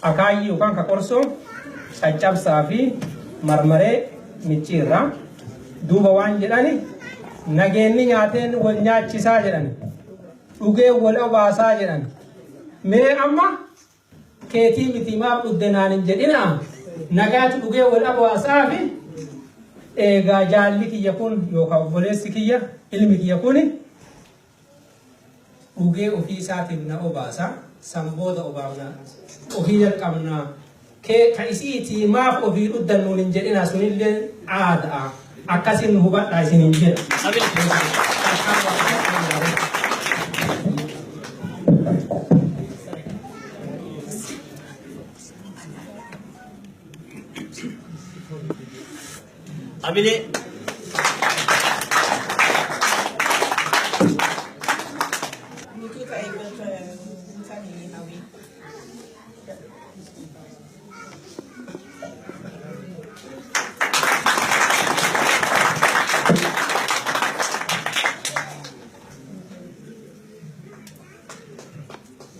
Akaayyii yookaan ka qorsoo caccabsaa fi marmaree micciirra. Duuba waan jedhani nageenni nyaateen wal nyaachisaa jedhani. Dhugee wal obaasaa jedhan. Mee amma keetii miti maaf dhugde naan hin jedhina. Nagaatu dhugee wal obaasaa fi eegaa jaalli kiyya kun yookaan obboleessi kiyya ilmi kiyya kun dhugee ofii isaatiin na obaasa. San booda obaafna ofii jalqabna. Kee ka isiitii maaf ofii dhugdan nuun hin jedhina sunillee aadaa. Akkasiin nu hubadhaa isin hin jedha. Amilee. Guutuu ta'e guutanii hawwii.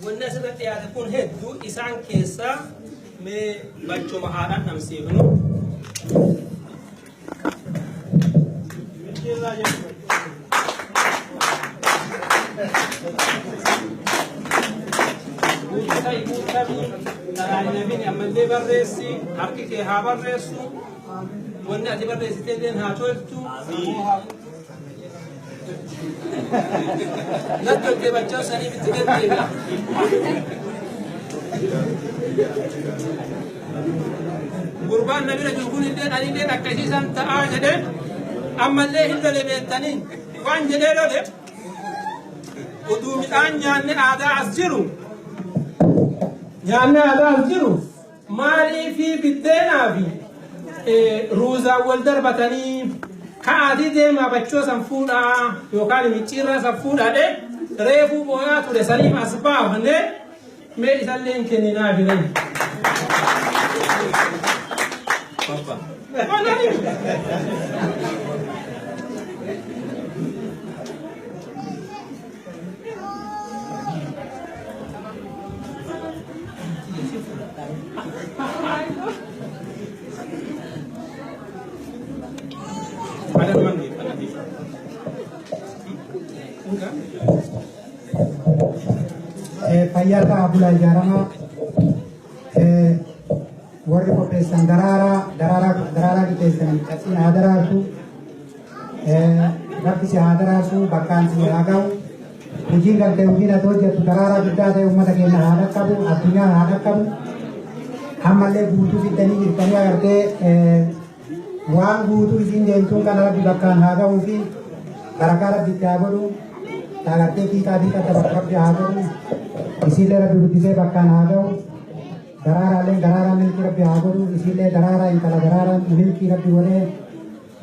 Wanni asirra dhiyaate kun hedduu isaan keessaa mee bachuma haa dhandhamsiifnu. Guutaa guutamii daraarina ammallee barreessi harki kee haa barreessu wanni ati barreessite illee haa toltu. Natti tolte bachoo saniif itti deddeebi'a. Gurbaan na bira jiru kun illee anillee akkasiisan ta'aa jedhee ammallee hin lole beektanii waan jedhee lole utuu midhaan nyaanne aadaa as jiru nyaanne aadaa as jiru maalii fi biddeenaa fi ruuzaan wal darbatanii ka'aatii deemaa bachoo san fuudhaa yookaan micciirraa san fuudhaa dhe reefuu booyaa ture saniif as baafne mee isallee hin kenninaa firee. Fayyaa ta'aa, bulaa, ijaaramaa. Warri qopheessan daraaraa daraaraa daraaraa qixeessan cabsiin haa daraartu. Rabbi si haa daraarsu, bakkaan si haa ga'u. Hojiin gartee hojiin ati hojjettu daraaraa guddaa ta'e uummata keenya haa dhaqqabu, addunyaa haa dhaqqabu. Ammallee guutuu fiddanii jirtanii agartee waan guutuu isiin deemtuun kana Rabbi bakkaan haa ga'uu fi barakaa Rabbi itti haa godhu. Agartee fiixaa fiixa dabarsu Rabbi haa godhu. Isiillee Rabbi guddisee bakkaan haa ga'u. Daraaraalleen daraaraa milkii Rabbi haa godhu. Isiillee daraaraa intala daraaraa milkii Rabbi godhee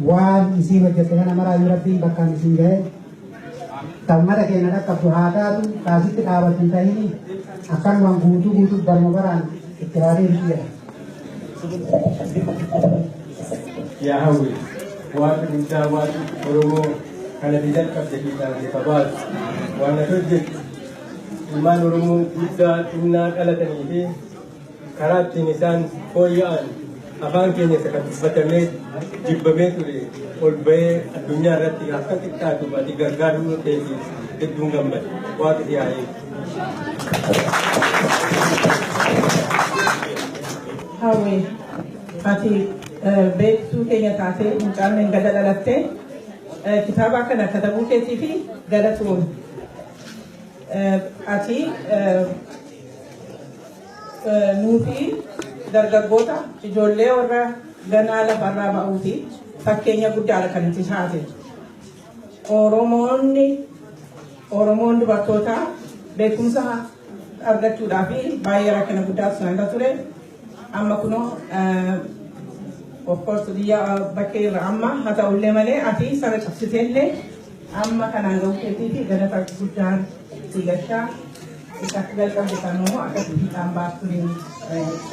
waan isiin hojjette kana maraayyuu Rabbiin bakkaan isiin ga'e. Ta uummata keenya dhaqqabdu haa taatu, taasitti dhaabatu hin ta'ini, akkanumaan guutuu guutuu baruma baraan itti haa deemtu jedha. Yaa Hawwi, waaqni guddaa, waaqni Oromoo kana ati jalqabde fiixaan siif haa baasu. Waan ati hojjettu ilmaan Oromoo guddaa xinnaa dhalatanii fi karaa ittiin isaan fooyya'an, afaan keenya isa kan tuffatamee jibbamee ture ol bahee addunyaa irratti akka xiqqaatuuf ati gargaaruu keetiif hedduun gammada. Waaqni si haa eegu. Hawwi, ati beektuu keenya taatee mucaan gada dhalattee kitaaba kana katabuu keetii fi galatoon. Ati nuufi dargaggoota ijoollee warra ganaa lafarraa ba'uuti fakkeenya guddaadha kan itti taate. Oromoon dubartoota beekumsa argachuudhaaf baay'ee rakkina guddaatu isaan ture. Amma kunoo, of course, biyya bakkee irra amma haa ta'ullee malee, ati sana cabsiteellee amma kanaan ga'uu keetii fi galata guddaan si gashaa. Isa akka jalqabde kan immoo akka fiixaan baaftu ni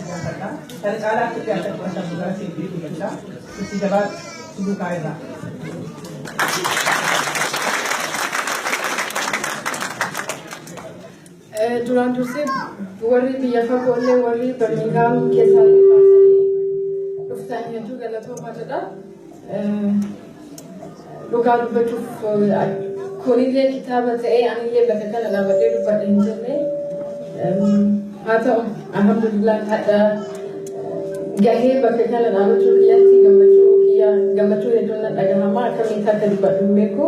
gaafadha. Kana caalaatti akka fudhatamu gara seetii jechuudha. Itti jabaatu duukaa irraa. Duraan dursee warri biyya fagoollee, warri Birmingham keessaallee baatanii dhuftan, hedduu galatoomaa jedha. Dhugaa dubbachuuf kunillee kitaaba ta'ee anillee bakka kana dhaabadhee dubbadhe hin jenne. Haa ta'u, alhamdulillah, hadha gahee bakka kana dhaabachuu kiyyatti gammachuu kiyya, gammachuu hedduun na dhagahama. Akkamitti akka dubbadhu hin beeku.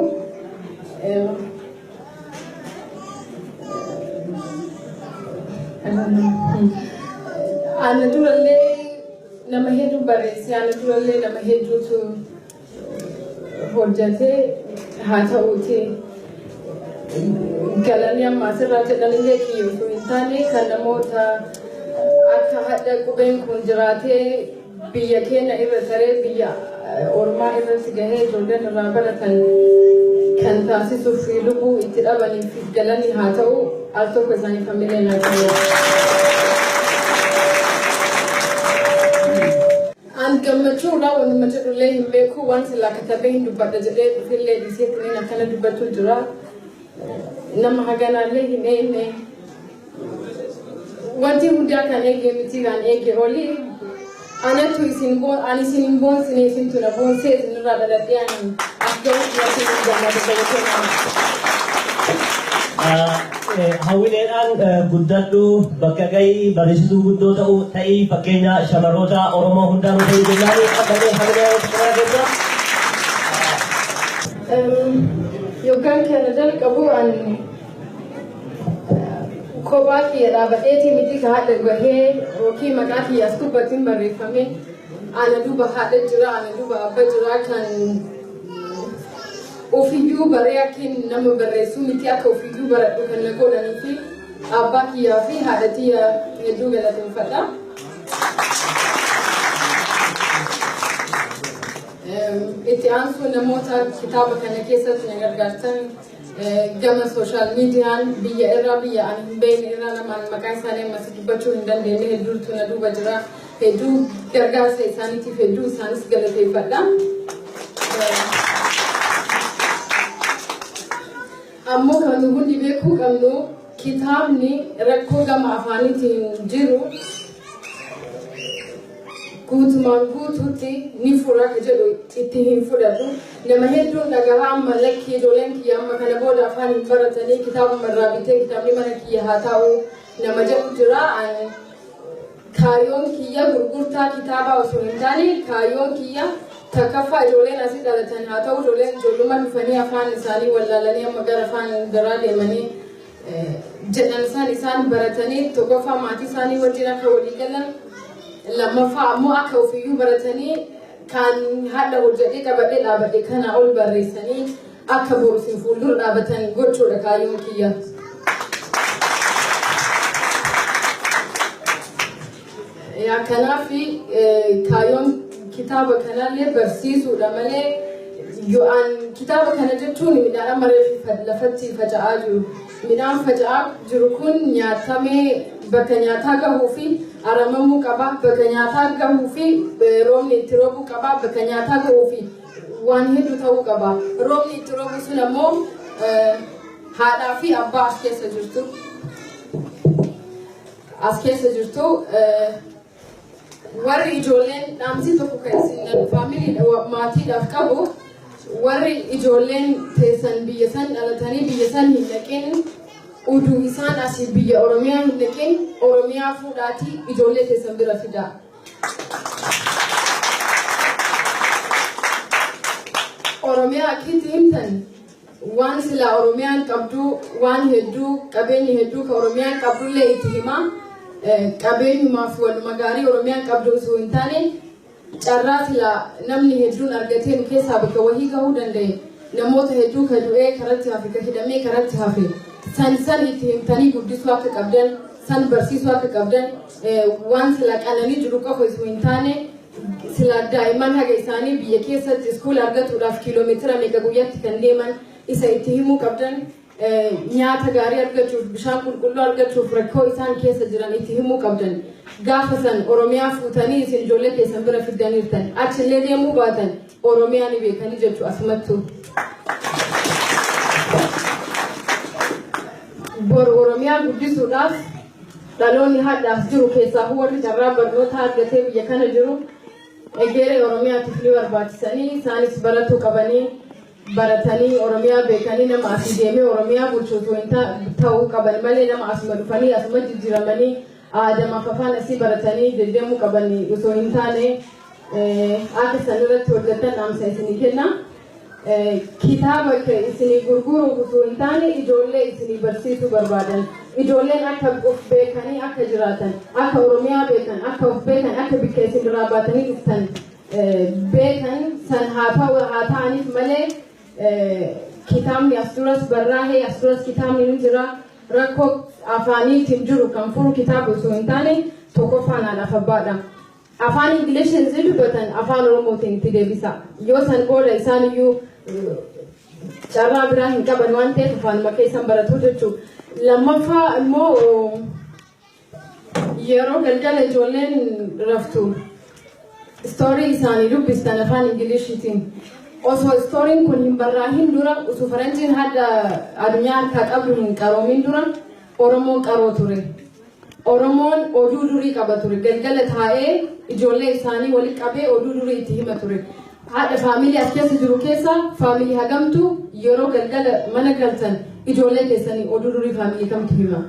Ana durallee nama hedduu barreesse, ana durallee nama hedduutu hojjete. Haa ta'uuti, galanni amma asirraa jedhanillee kiyya osoo hin taane kan namoota akka hadha qubeen kun jiraatee biyya keenya irra taree biyya ormaa irratti gahee ijoolleen irraa baratan kan taasisuuf lubbuu itti dhabaniif galanni haa ta'u. Al tokko isaanii familia naa kennu. An gammachuu irraa wanuma jedhullee hin beeku. Waan silaa katabee hin dubbadha jedhee dhufillee dhiisee tiniin akkana dubbachuu jira. Nama haganaallee hin eegne. Wanti hundaa kan eege miti, kan eege oli. Anatu isin boon, ani isin hin boonsine, isintu na boonsee. Isinirraa dhaladhee ani as ga'uu kiyyatti hin gammadu, galatoomaa. Hawwileedhaan guddadhu, bakka gahii, barreessituu guddoo ta'uu ta'ii, fakkeenya shamarroota Oromoo hundaa nu ta'ii jennaani qabannee hamilee kana keessa. Yookaan kana jalqabu an kophaa kiyya dhaabadheetii miti ka haadha gahee yookiin maqaa kiyya as gubbatiin barreeffame. Ana duuba haadha jira, ana duuba abba jira, kan ofiyyuu baree akka nama barreessuu miti, akka ofiyyuu baradhu kan na godhanii fi abbaa kiyyaa fi haadha tiyya hedduu galateeffadha. Itti aansuun namoota kitaaba kana keessatti na gargaartan, gama social mediaan biyya irraa, biyya ani hin beekne irraa, namaan maqaa isaanii ammas dubbachuu hin dandeenye hedduutu na duuba jira. Hedduu gargaarsa isaaniitiif hedduu isaanis galateeffadha. Ammoo kan nu hundi beekuu qabnu, kitaabni rakkoo gama afaaniitiin jiru guutumaan guutuutti ni fura ka jedhu itti hin fudhatu. Nama hedduun dhagahaa amma, lakkii, ijoolleen kiyya amma kana booda afaan hin baratanii, kitaabuma irraa bitee kitaabni mana kiyya haa taa'u. Nama jedhu jira. Kaayyoon kiyya gurgurtaa kitaabaa osoo hin taane, kaayyoon kiyya takkaffaa ijoolleen asii dhalatan haa ta'u, ijoolleen ijoollummaa dhufanii afaan isaanii wallaalanii amma gara afaan biraa deemanii jedhan isaan isaan baratanii, tokkoffaa maatii isaanii wajjin akka walii galan, lammaffaa ammoo akka ofiiyyuu baratanii kan haadha hojjedhee qabadhee dhaabadhe kana ol barreessanii akka boru isin fuuldura dhaabatan gochuudha kaayyoon kiyya. Kanaaf kaayyoon kitaaba kanallee barsiisuudha malee, yo'aan kitaaba kana jechuun midhaan amma reefu lafatti faca'aa jiru. Midhaan faca'aa jiru kun nyaatamee bakka nyaataa gahuu fi aramamuu qaba. Bakka nyaataa gahuu fi roobni itti roobuu qaba. Bakka nyaataa gahuu fi waan hedduu ta'uu qaba. Roobni itti roobu sun ammoo haadhaa fi abbaa as keessa jirtu. As keessa jirtu warri ijoolleen, dhaamsi tokko kan isin faamilii maatiidhaaf qabu, warri ijoolleen teessan biyya san dhalatanii biyya san hin dhaqin, uduu isaan asii biyya Oromiyaa hin dhaqin, Oromiyaa fuudhaatii ijoollee teessan bira fidaa. Oromiyaa akkitti himtan, waan silaa Oromiyaan qabdu, waan hedduu, qabeenya hedduu ka Oromiyaan qabdullee itti himaa. Qabeenyumaaf waluma gaarii Oromiyaan qabdu osoo hin taane, carraa silaa namni hedduun argatee nu keessaa bakka wahii gahuu danda'e, namoota hedduu ka du'ee karatti hafe, ka hidhamee karatti hafe, san san itti himtanii guddisuu akka qabdan, san barsiisuu akka qabdan, waan silaa qananii jiru qofa osoo hin taane, silaa daa'imman haga isaanii biyya keessatti iskuula argatuudhaaf kiiloomeetira meeqa guyyaatti kan deeman isa itti himuu qabdan, nyaata gaarii argachuuf, bishaan qulqulluu argachuuf rakkoo isaan keessa jiran itti himuu qabdan. Gaafa san Oromiyaa fuutanii isin ijoollee keessan bira fiddaniirtan, achillee deemuu baatan Oromiyaa ni beekanii jechuu asumattuu. Boru Oromiyaa guddisuudhaaf dhaloonni hadhaaf jiru keessaa warri carraa barnoota argatee biyya kana jiru egeree Oromiyaatiif ni barbaachisanii, isaanis baratuu qabanii, baratanii Oromiyaa beekanii nama asii deemee Oromiyaa bulchu osoo hin ta'uu qaban malee, nama asuma dhufanii asuma jijjiiramanii aadamaaf afaan asii baratanii deddeemuu qaban osoo hin taane, akka san irratti hojjetan dhaamsa isinii kenna. Kitaaba isinii gurguruuf osoo hin taane, ijoollee isinii barsiisuu barbaadan. Ijoolleen akka of beekanii akka jiraatan, akka Oromiyaa beekan, akka of beekan, akka bikka isin irraa baatanii dhuftan beekan san haa ta'u haa ta'aniif malee, kitaabni as duras barraa'ee, as duras kitaabni ni jira. Rakkoo afaaniitiin jiru kan furu kitaaba osoo hin taane, tokkoffaan haadhaaf abbaadha. Afaan Ingiliishiin si dubbatan afaan Oromootiin itti deebisa. Yoo san booda isaan iyyuu carraa biraa hin qaban waan ta'eef, afaanuma keessan baratu jechuudha. Lammaffaa immoo, yeroo galgala ijoolleen raftu story isaanii dubbistan afaan Ingiliishiitiin. Osoo storyn kun hin barraahin dura, osoo faranjiin hadda addunyaa harkaa qabdu hin qaroomin dura, Oromoon qaroo ture. Oromoon oduu durii qaba ture. Galgala taa'ee ijoollee isaanii walitti qabee oduu durii itti hima ture. Haadha faamilii as keessa jiru keessa faamilii hagamtu yeroo galgala mana galtan ijoollee keessanii oduu durii faamilii kamtu hima?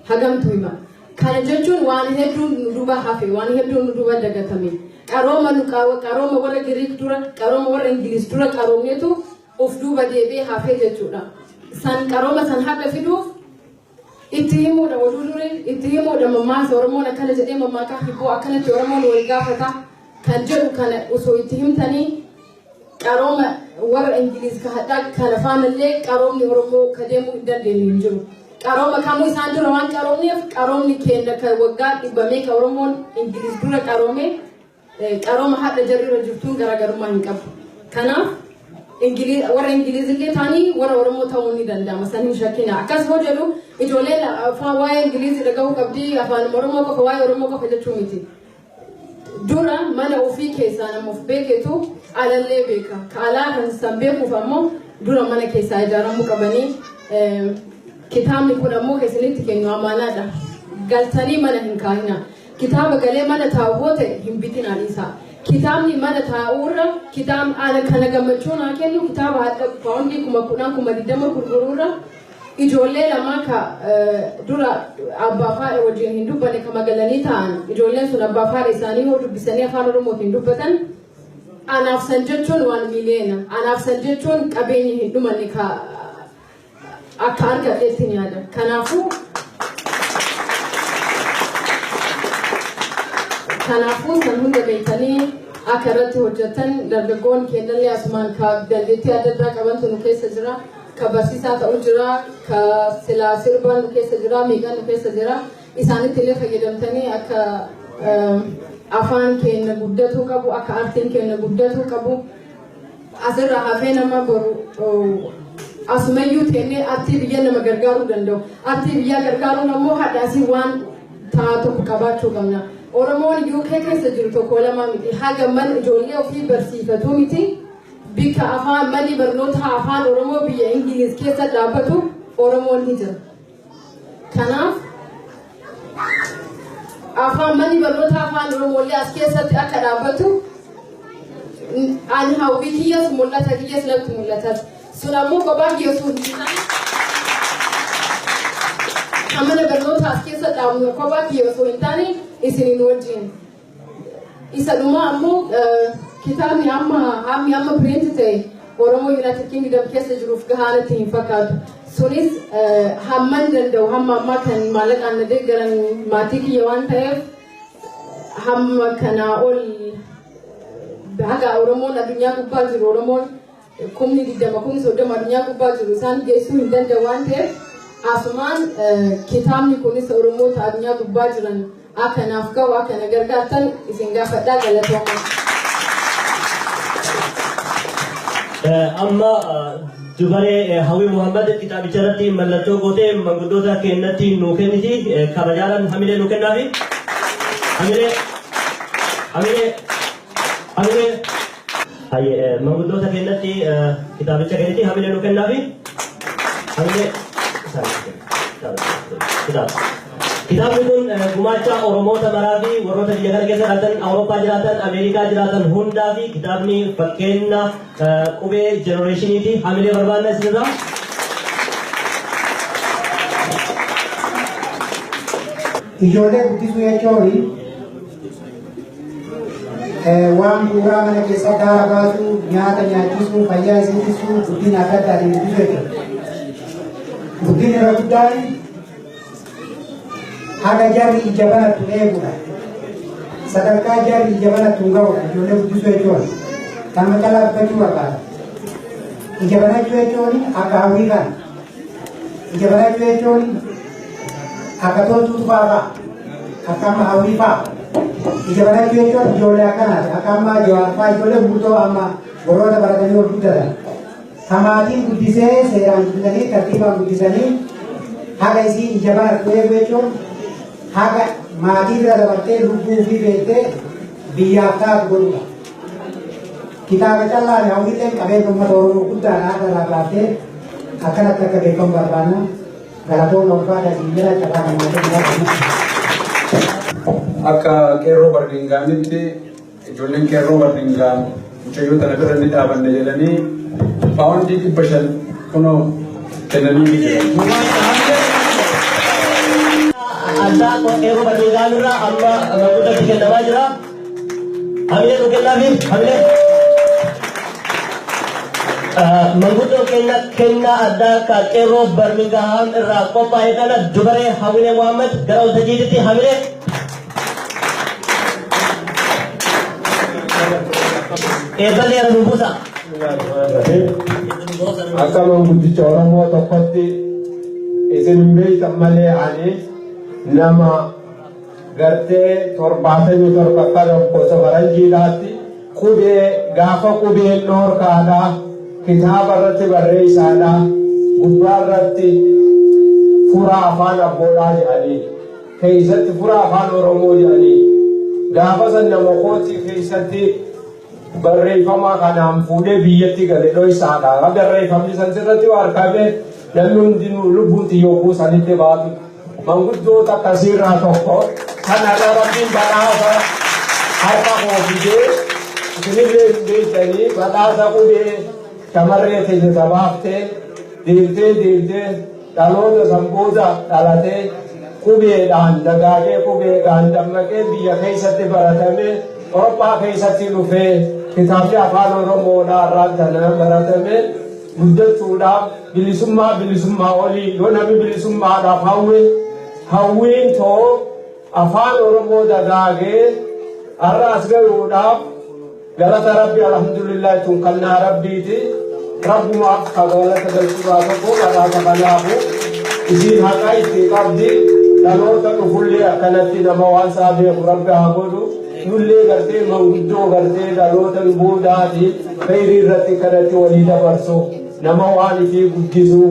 Hagamtu hima? Kana jechuun waan hedduun nu duuba hafe, waan hedduun nu duuba dagatame. Qarooma nu qarooma warra Giriik dura, qarooma warra Ingiliz dura qaroomnetu of duuba deebi'ee hafee jechuudha. San qarooma san haqa fiduuf itti himuudha oduu durii, itti himuudha mammaasa. Oromoon akkana jedhee mammaakaa, hibboo akkanatti Oromoon wal gaafata kan jedhu kana osoo itti himtanii, qarooma warra Ingiliz ka hadhaa kana faanallee qaroomni Oromoo ka deemuu hin dandeenye hin jiru. Qarooma kamuu isaan dura waan qaroomneef, qaroomni keenya ka waggaa dhibba meeqa Oromoon Ingiliz dura qaroome, qarooma hadha jarri irra jirtuun garaagarummaa hin qabu. Kanaaf warra Ingiliz illee ta'anii warra Oromoo ta'uun ni danda'ama, san hin shakkina. Akkas hoo jedhu, ijoolleen afaan waa'ee Ingiliz dhagahuu qabdi, afaan Oromoo qofa, waa'ee Oromoo qofa jechuu miti. Dura mana ofii keessaa nama of beeketu alallee beeka. Ka alaa kan san beekuuf ammoo dura mana keessaa ijaaramuu qabanii, kitaabni kun ammoo keessanitti kennu amaanaadha. Galtanii mana hin kaahina. Kitaaba galee mana taa'u hoo ta'e hin bitinaa, dhiisaa. Kitaabni mana taa'uurra, kitaabni ana kana gammachuu naa kennu, kitaaba hadha paawundii 10,000, 20,000 gurguruurra Ijoollee lama ka dura abbaa fi haadha wajjin hin dubbanne ka magalanii ta'an, ijoolleen sun abbaa fi haadha isaanii yoo dubbisanii afaan Oromootiin dubbatan, anaaf san jechuun waan miliyoona. Anaaf san jechuun qabeenya hin dhumanne ka akka argadheetti ni yaada. Kanaafuu san hunda beektanii akka irratti hojjetan, dargaggoon kennallee asumaan ka dandeettii adda addaa qabantu nu keessa jira. Ka barsiisaa ta'u jira, ka silaa sirbaan nu keessa jira, miidhaan nu keessa jira. Isaanitti illee fayyadamtanii akka afaan keenya guddatuu qabu, akka aartiin keenya guddatuu qabu. Asirraa hafee nama boru asumayyuu teennee aartii biyya nama gargaaruu danda'u. Aartii biyyaa gargaaruun ammoo hadha asii waan ta'a tokko qabaachuu qabna. Oromoon UK keessa jiru tokko lama miti. Haga mana ijoollee ofii barsiifatuu miti. Bika afaan manni barnoota afaan Oromoo biyya Ingiliz keessa dhaabbatu Oromoon ni jira. Kanaaf afaan manni barnoota afaan Oromoo illee as keessatti akka dhaabbatu ani hawwii kiyyas, mul'ata kiyyas natti mul'atas. Sun ammoo kophaa kiyya osoo hin taane, kan mana barnoota as keessa dhaabnu kophaa kiyya osoo hin taane isiniin wajjin. Isa dhumaa ammoo, kitaabni amma hammi amma print ta'e Oromoo United Kingdom keessa jiruuf gahaa natti hin fakkaatu. Sunis hamman danda'u, hamma ammaa kan maallaqaan na deeggaran maatii kiyya waan ta'eef, hamma kanaa ol haga Oromoon addunyaa gubbaa jiru, Oromoon 20,000, 30,000 addunyaa gubbaa jiru isaan geessuu hin danda'u waan ta'eef, asumaan kitaabni kunis Oromoota addunyaa gubbaa jiran akka naaf ga'u akka na gargaartan isin gaafadhaa. Galatooma. Amma dubaree Hawwii Muhammad kitaabicha irratti mallattoo gootee manguddoota keenyatti nuu kenniti. Kabajaadhaan hamilee nuu kennaafi. Hamilee, hamilee, hamilee. Hayyee, manguddoota keenyatti kitaabicha kenniti, hamilee nuu kennaafi. Hamilee. Kitaaba. Kitaabni kun gumaacha Oromoota maraa fi warroota biyya kana keessa jiraatan, Awurooppaa jiraatan, Ameerikaa jiraatan hundaa fi kitaabni fakkeenya qubee generationiiti. Hamilee barbaanna isinirraa. Ijoollee guddisuu jechuun waan bu'uuraa mana keessa daara baasuu, nyaata nyaachisuu, fayyaa isiitisuu, guddina adda addaatiin guddisuu jechuudha. Guddinni irra guddaan haga jarri ija banattu eeguudha. Sadarkaa jarri ija banattu hin ga'uudha ijoollee guddisuu jechuun. Kan caalaa dubbachuu barbaada. Ija banachuu jechuun akka hawwii kana. Ija banachuu jechuun akka toltuu tufaa fa'a. Akka amma hawwii fa'a. Ija banachuu jechuun ijoollee akkanaati. Akka amma Jawaar fa'a, ijoollee gurguddoo amma warroota baratanii ol guddatan. Samaatiin guddisee, seeraan guddisanii, tartiibaan guddisanii, haga isiin ija banattu eegu jechuun haga maatii bira dabartee lubbuu fi beektee biyyaaf taatu godhudha. Kitaaba callaan hawwiilleen qabeenya uummata Oromoo guddaadha, haadha irraa baaftee akkanatti akka beekamu barbaanna. Galatoon ulfaata jira carraa kan. Akka qeerroo Barmingaamitti, ijoolleen qeerroo Barmingaam mucayyoo tana bira ni dhaabanne jedhanii £500 kunoo kennanii jiran. Addaa qeerroo Barmingaam irraa amma manguddootti kennamaa jira. Hamilee nu kennaafi, hamilee. Manguddoo kenna kennaa addaa ka qeerroo Barmingaam irraa qophaa'e kana dubaree Hamilee Muhammad gara waltajjiitti, hamilee. Eebballee nu buusa. Akka manguddicha Oromoo tokkotti, isin hin beektan malee, ani nama gartee 77 akka lakkoofsa faranjiidhaatti qubee gaafa qubeen dhoorkaadha, kitaaba irratti barreessaadha, gubbaa irratti fura afaan abboodhaa jedhanii, keessatti fura afaan Oromoo jedhanii, gaafa san nama kootii keessatti barreeffama kanaan fuudhee biyyatti gale dhoysaadha. Barreeffamni san sirratti waa argame, namni hundinuu lubbuun xiyyoo sanitti baatu. Manguddoota akkasiirraa tokko kanarra Rabbiin badhaasa harka koo fidee, isinillee hin beektanii, badhaasa qubee shamarree teessisa baaftee deemtee deemtee. Dhaloota san booda dhalatee qubeedhaan dagaagee, qubeedhaan dammaqee, biyya keessatti baratame, Awurooppaa keessatti dhufee kitaabni afaan Oromoodhaa irraa kana baratame guddachuudhaaf, bilisummaa, bilisummaa olii yoo namni bilisummaadhaaf hawwe, hawwiin too afaan Oromoo dagaagee har'a as gahuudhaaf galata Rabbi, alhamdulillah, tun kannaa Rabbiiti. Rabbumaaf ka galata galchuudhaa tokko badhaasa kanaafu isiin haqa itti qabdi. Dhaloota dhufullee akkanatti nama waan isaa beeku Rabbi haa godhu. Nullee gartee manguddoo gartee dhaloota nu boodaati kheyrii irratti kanatti walii dabarsu, nama waan ifii guddisu,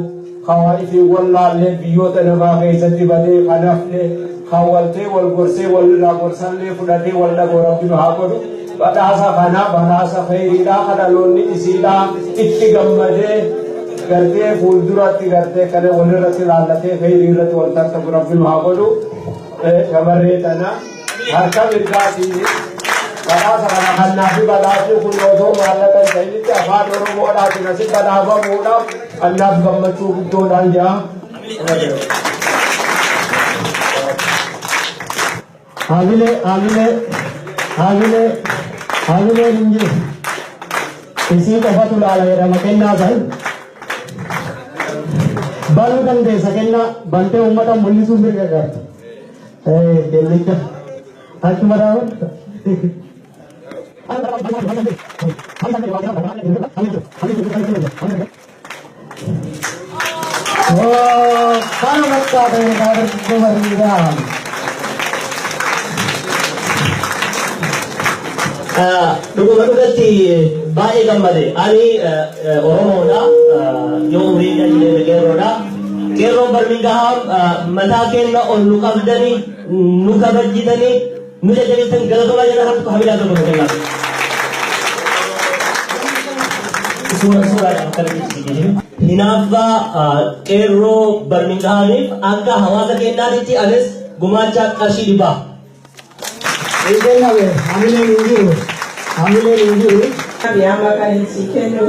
kawaa ifii wallaallee biyyoota namaa keessatti badee kanafne kawwaltee wal gorsee walirraa gorsallee fudhatee wal dhagoo Rabbi nu haa godhu. Badhaasa kana badhaasa kheyriidhaa ka dhaloonni isiidhaa itti gammadee gartee fuulduratti gartee kana walirratti laallatee kheyrii irratti wal tartabu Rabbi nu haa godhu. Shamarree tana harka mirgaatiin badhaasa kana kannaa fi badhaasni kun osoo maallaqa hin ta'initti afaan Oromoodhaatiin asi badhaafamuudhaaf annaaf gammachuu guddoodhaan jira. Haamilee, haamilee, haamilee, haamileen hin jiru. Isii qofatu laala jedhama kennaa san. Banuu dandeessa, kennaa bantee uummata mul'isuu mirga qabdi. Kennicha achuma daawwatta. Kana fakkaata egaa dargaggoo bareedaa. Dhuguma dhugatti baay'ee gammade. Ani Oromoodha. Yoo umriin dhalli qeerroodha. Qeerroon Birmingham mataa keenya ol nu qabdanii, nu kabajjitanii, nu jajjabeessan, galatoomaa jedha. Harka hamilaan tokko nu kennaa. Suura suuraadhaan akkanatti jedhu. Hinaaffaa qeerroo Birminghamiif akka hawaasa keenyaatitti anis gumaacha qarshii 100. Hin kenname, hamileen hin jiru. Hamileen hin jiru. Amma kan si kennu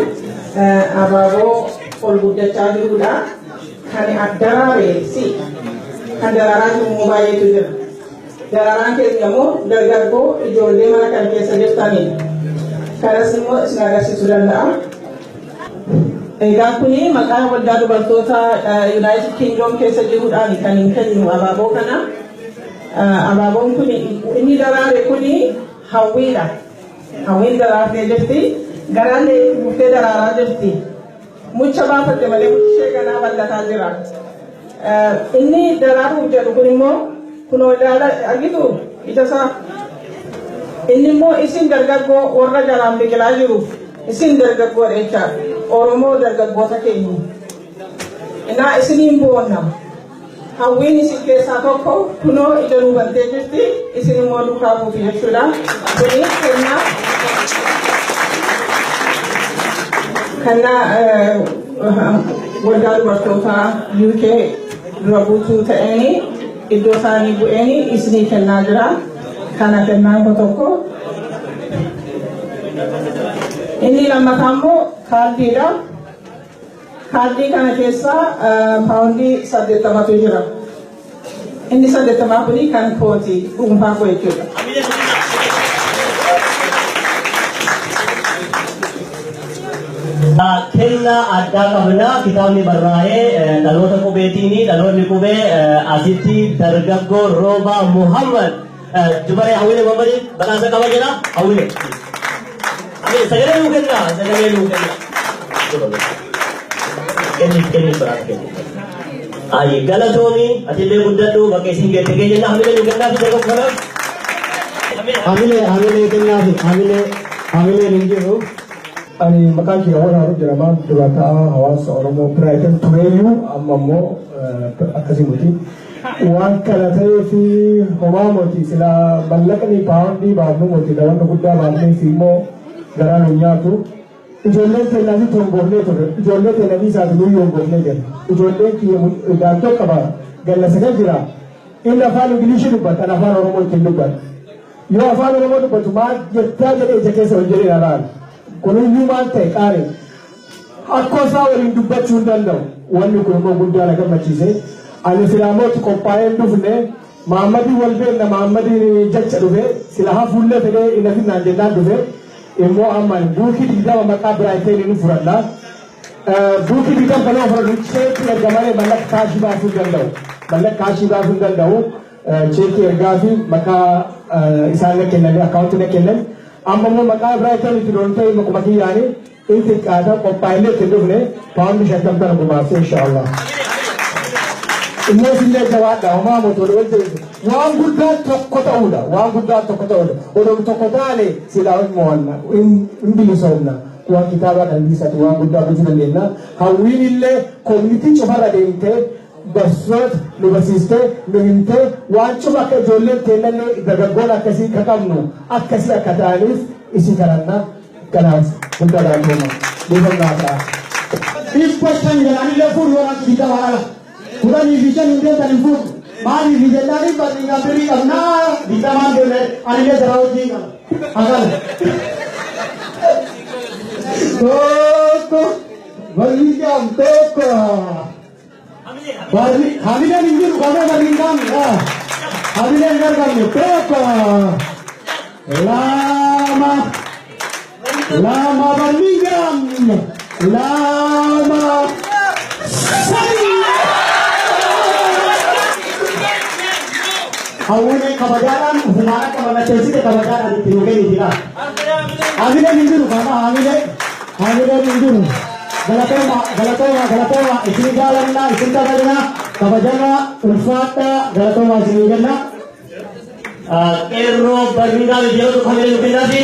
abaaboo ol guddachaa jirudha. Kan daraare si kan daraaraa jiru immoo baay'eetu jira. Daraaraan keenya immoo dargaggoo ijoollee mana kan keessa jirtanidha. Kanas immoo isin agarsiisuu danda'a. Egaa kuni maqaa waldaa dubartoota United Kingdom keessa jiruudhaan kan hin kennu abaaboo kana. Abaaboon kun inni daraare kuni hawwiidha. Hawwiin daraartee jirti. Garaallee itti buftee daraaraa jirti. Mucha baafatte malee muchi ishee ganaa bal'ataa jira. Inni daraaruuf jedhu kun immoo kunoo ilaala, argitu ija isaa. Inni immoo isin dargaggoo warra jalaan biqilaa jiru, isin dargaggoodha jechaadha. Oromoo dargaggoota keenya. Innaa isiniin boonna. Hawwiin isin keessaa tokko kunoo ija nuu bantee jirti, isin immoo duukaa buutu jechuudha. Kuni kennaa kennaa waldaa dubartootaa UK dura buutuu ta'een iddoo isaanii bu'een isinii kennaa jira. Kana kennaan koo tokko. Inni lammataa immoo kaardiidha. Kaardii kana keessa paawundii 80tu jira. Inni 80 kuni kan kooti, dhuunfaa koo jechuudha. Kennaa addaa qabna. Kitaabni barraa'ee dhaloota qubeetiini. Dhaloonni qubee asitti dargaggoo Roobaa Muhammad dubaree Hawwilee Muhammadiin badhaasa qaba jedha. Hawwilee. Sagalee nuu kennaa. Sagalee nuu kennaa. Kenniif, kenniif, badhaasa kenniif. Ayi, galatoomii, atillee guddadhu, bakka isin geette keenya. Hamilee nuu kennaa fi dargaggoo kanaaf. Hamilee, hamilee kennaafi, hamilee, hamileen hin jiru. Ani maqaan kiyya Awwal Haaruu jedhama. Dura ta'aa hawaasa Oromoo Brighton tureeyyuu, amma immoo akkasii miti. Waan kana ta'eef homaa moti, silaa mallaqni paawundii baafnu moti, wanna guddaa baafnee fi immoo garaa nu nyaatu. Ijoolleen keenya asitti hongoofnee turre. Ijoollee keenya dhiisaati, nuyyuu hongoofnee jirra. Ijoolleen kiyya daantoo qaba, ganna 9 jira. Inni afaan Ingilishii dubbata, ani afaan Oromoo ittiin dubbata. Yoo afaan Oromoo dubbatu maal jettaa jedhee ija keessa ol jedhee ilaala. Kuniyyuu maal ta'e qaanii. Akkoo isaa waliin dubbachuu hin danda'u. Wanni kun immoo guddaa na gammachiise. Ani silaamooti qophaa'ee hin dhufne. Mahammadiin wal beekna, Mahammadiin jecha dhufe, sila hafuullee fedhee hin hafinnaan jennaan dhufe. Immoo amma buukii 20 maqaa Biraayiteeniin ni fudhadha. Buukii 20 kana fudhadhu, cheekii erga malee mallaqa kaashii baasuu hin danda'u. Mallaqa kaashii baasuu hin danda'u. Cheekii ergaa fi maqaa isaan na kennan, akkaawuntii na kennan. Amma immoo maqaa Biraayiten itti doon ta'e maquma kiyyaanii in xiqqaata, qophaa'illee itti dhufne, paawundi 50 kana gumaasee inshaallah. Immoo isillee jabaadha, homaa motora wal jabeessu. Waan guddaan tokko ta'uudha. Waan guddaan tokko ta'uudha. Odoo tokko taane silaa hin mo'anna, hin bilisoomna. Waan kitaabaa kan dhiisatu waan guddaa gochuu dandeenya. Hawwiin illee community cufarra deemtee barsiisota nu barsiistee, nu himtee, waan cufa akka ijoolleen teennallee dargaggoon akkasii ka qabnu akkasii akka ta'aniif isi kadhanna. Kanaaf guddaa galatooma. Dhiifamnaa ta'a. 500 jedhanillee fuudhu yoo rakkoo 20 ala. 15 hin deemtan hin fuudhu. Maaliif jennaan bal'inaan birrii qabnaa 20n deemne, anillee jaraa wajjin qaba. Akana. Tokko bal'inaan tokko. Barri hamileen hin jiru qabee bal'inaan hamileen hin argamne, tokko, lama, lama, bal'inaan lama, sadi. Hawwiin kabajaadhaan ufumaan akka mallatteessite kabajaadhaan itti nu kennitidha. Hamileen hin jiru kana, hamileen hin jiru. Galatooma, galatooma, galatooma, isin jaalannaa, isin kabajnaa, kabajamaa, ulfaadhaa, galatooma isinii jenna. Qeerroo Barmiingaam yeroo tokko hamilee nu kennaafi.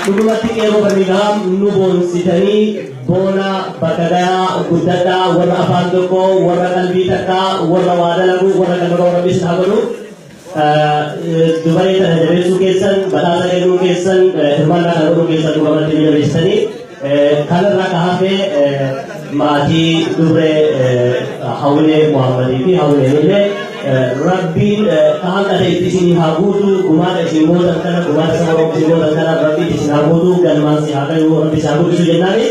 Dhugumatti qeerroo Barmiingaam nu boonsitanii, boona bakka gayaa guddadhaa, warra afaan tokko, warra qalbii takkaa, warra waa dalagu, warra qalbii warra bis haa godhu. Dubaree tana jabeessuu keessan, badhaasa kennuu keessan, hirmaannaa kana godhuu keessan dhugumatti nu jabeessitanii. Kanarraa ka hafe maatii dubree Hawwilee Muhammadii fi Hawwileen illee Rabbiin ka hanqate itti isin haa guutu, gumaata isin gootan kana, gumaata saba Oromoo isin gootan kana Rabbiin isin haa guutu, galmaan si haa gayu, Rabbi isin haa guddisu jennaani.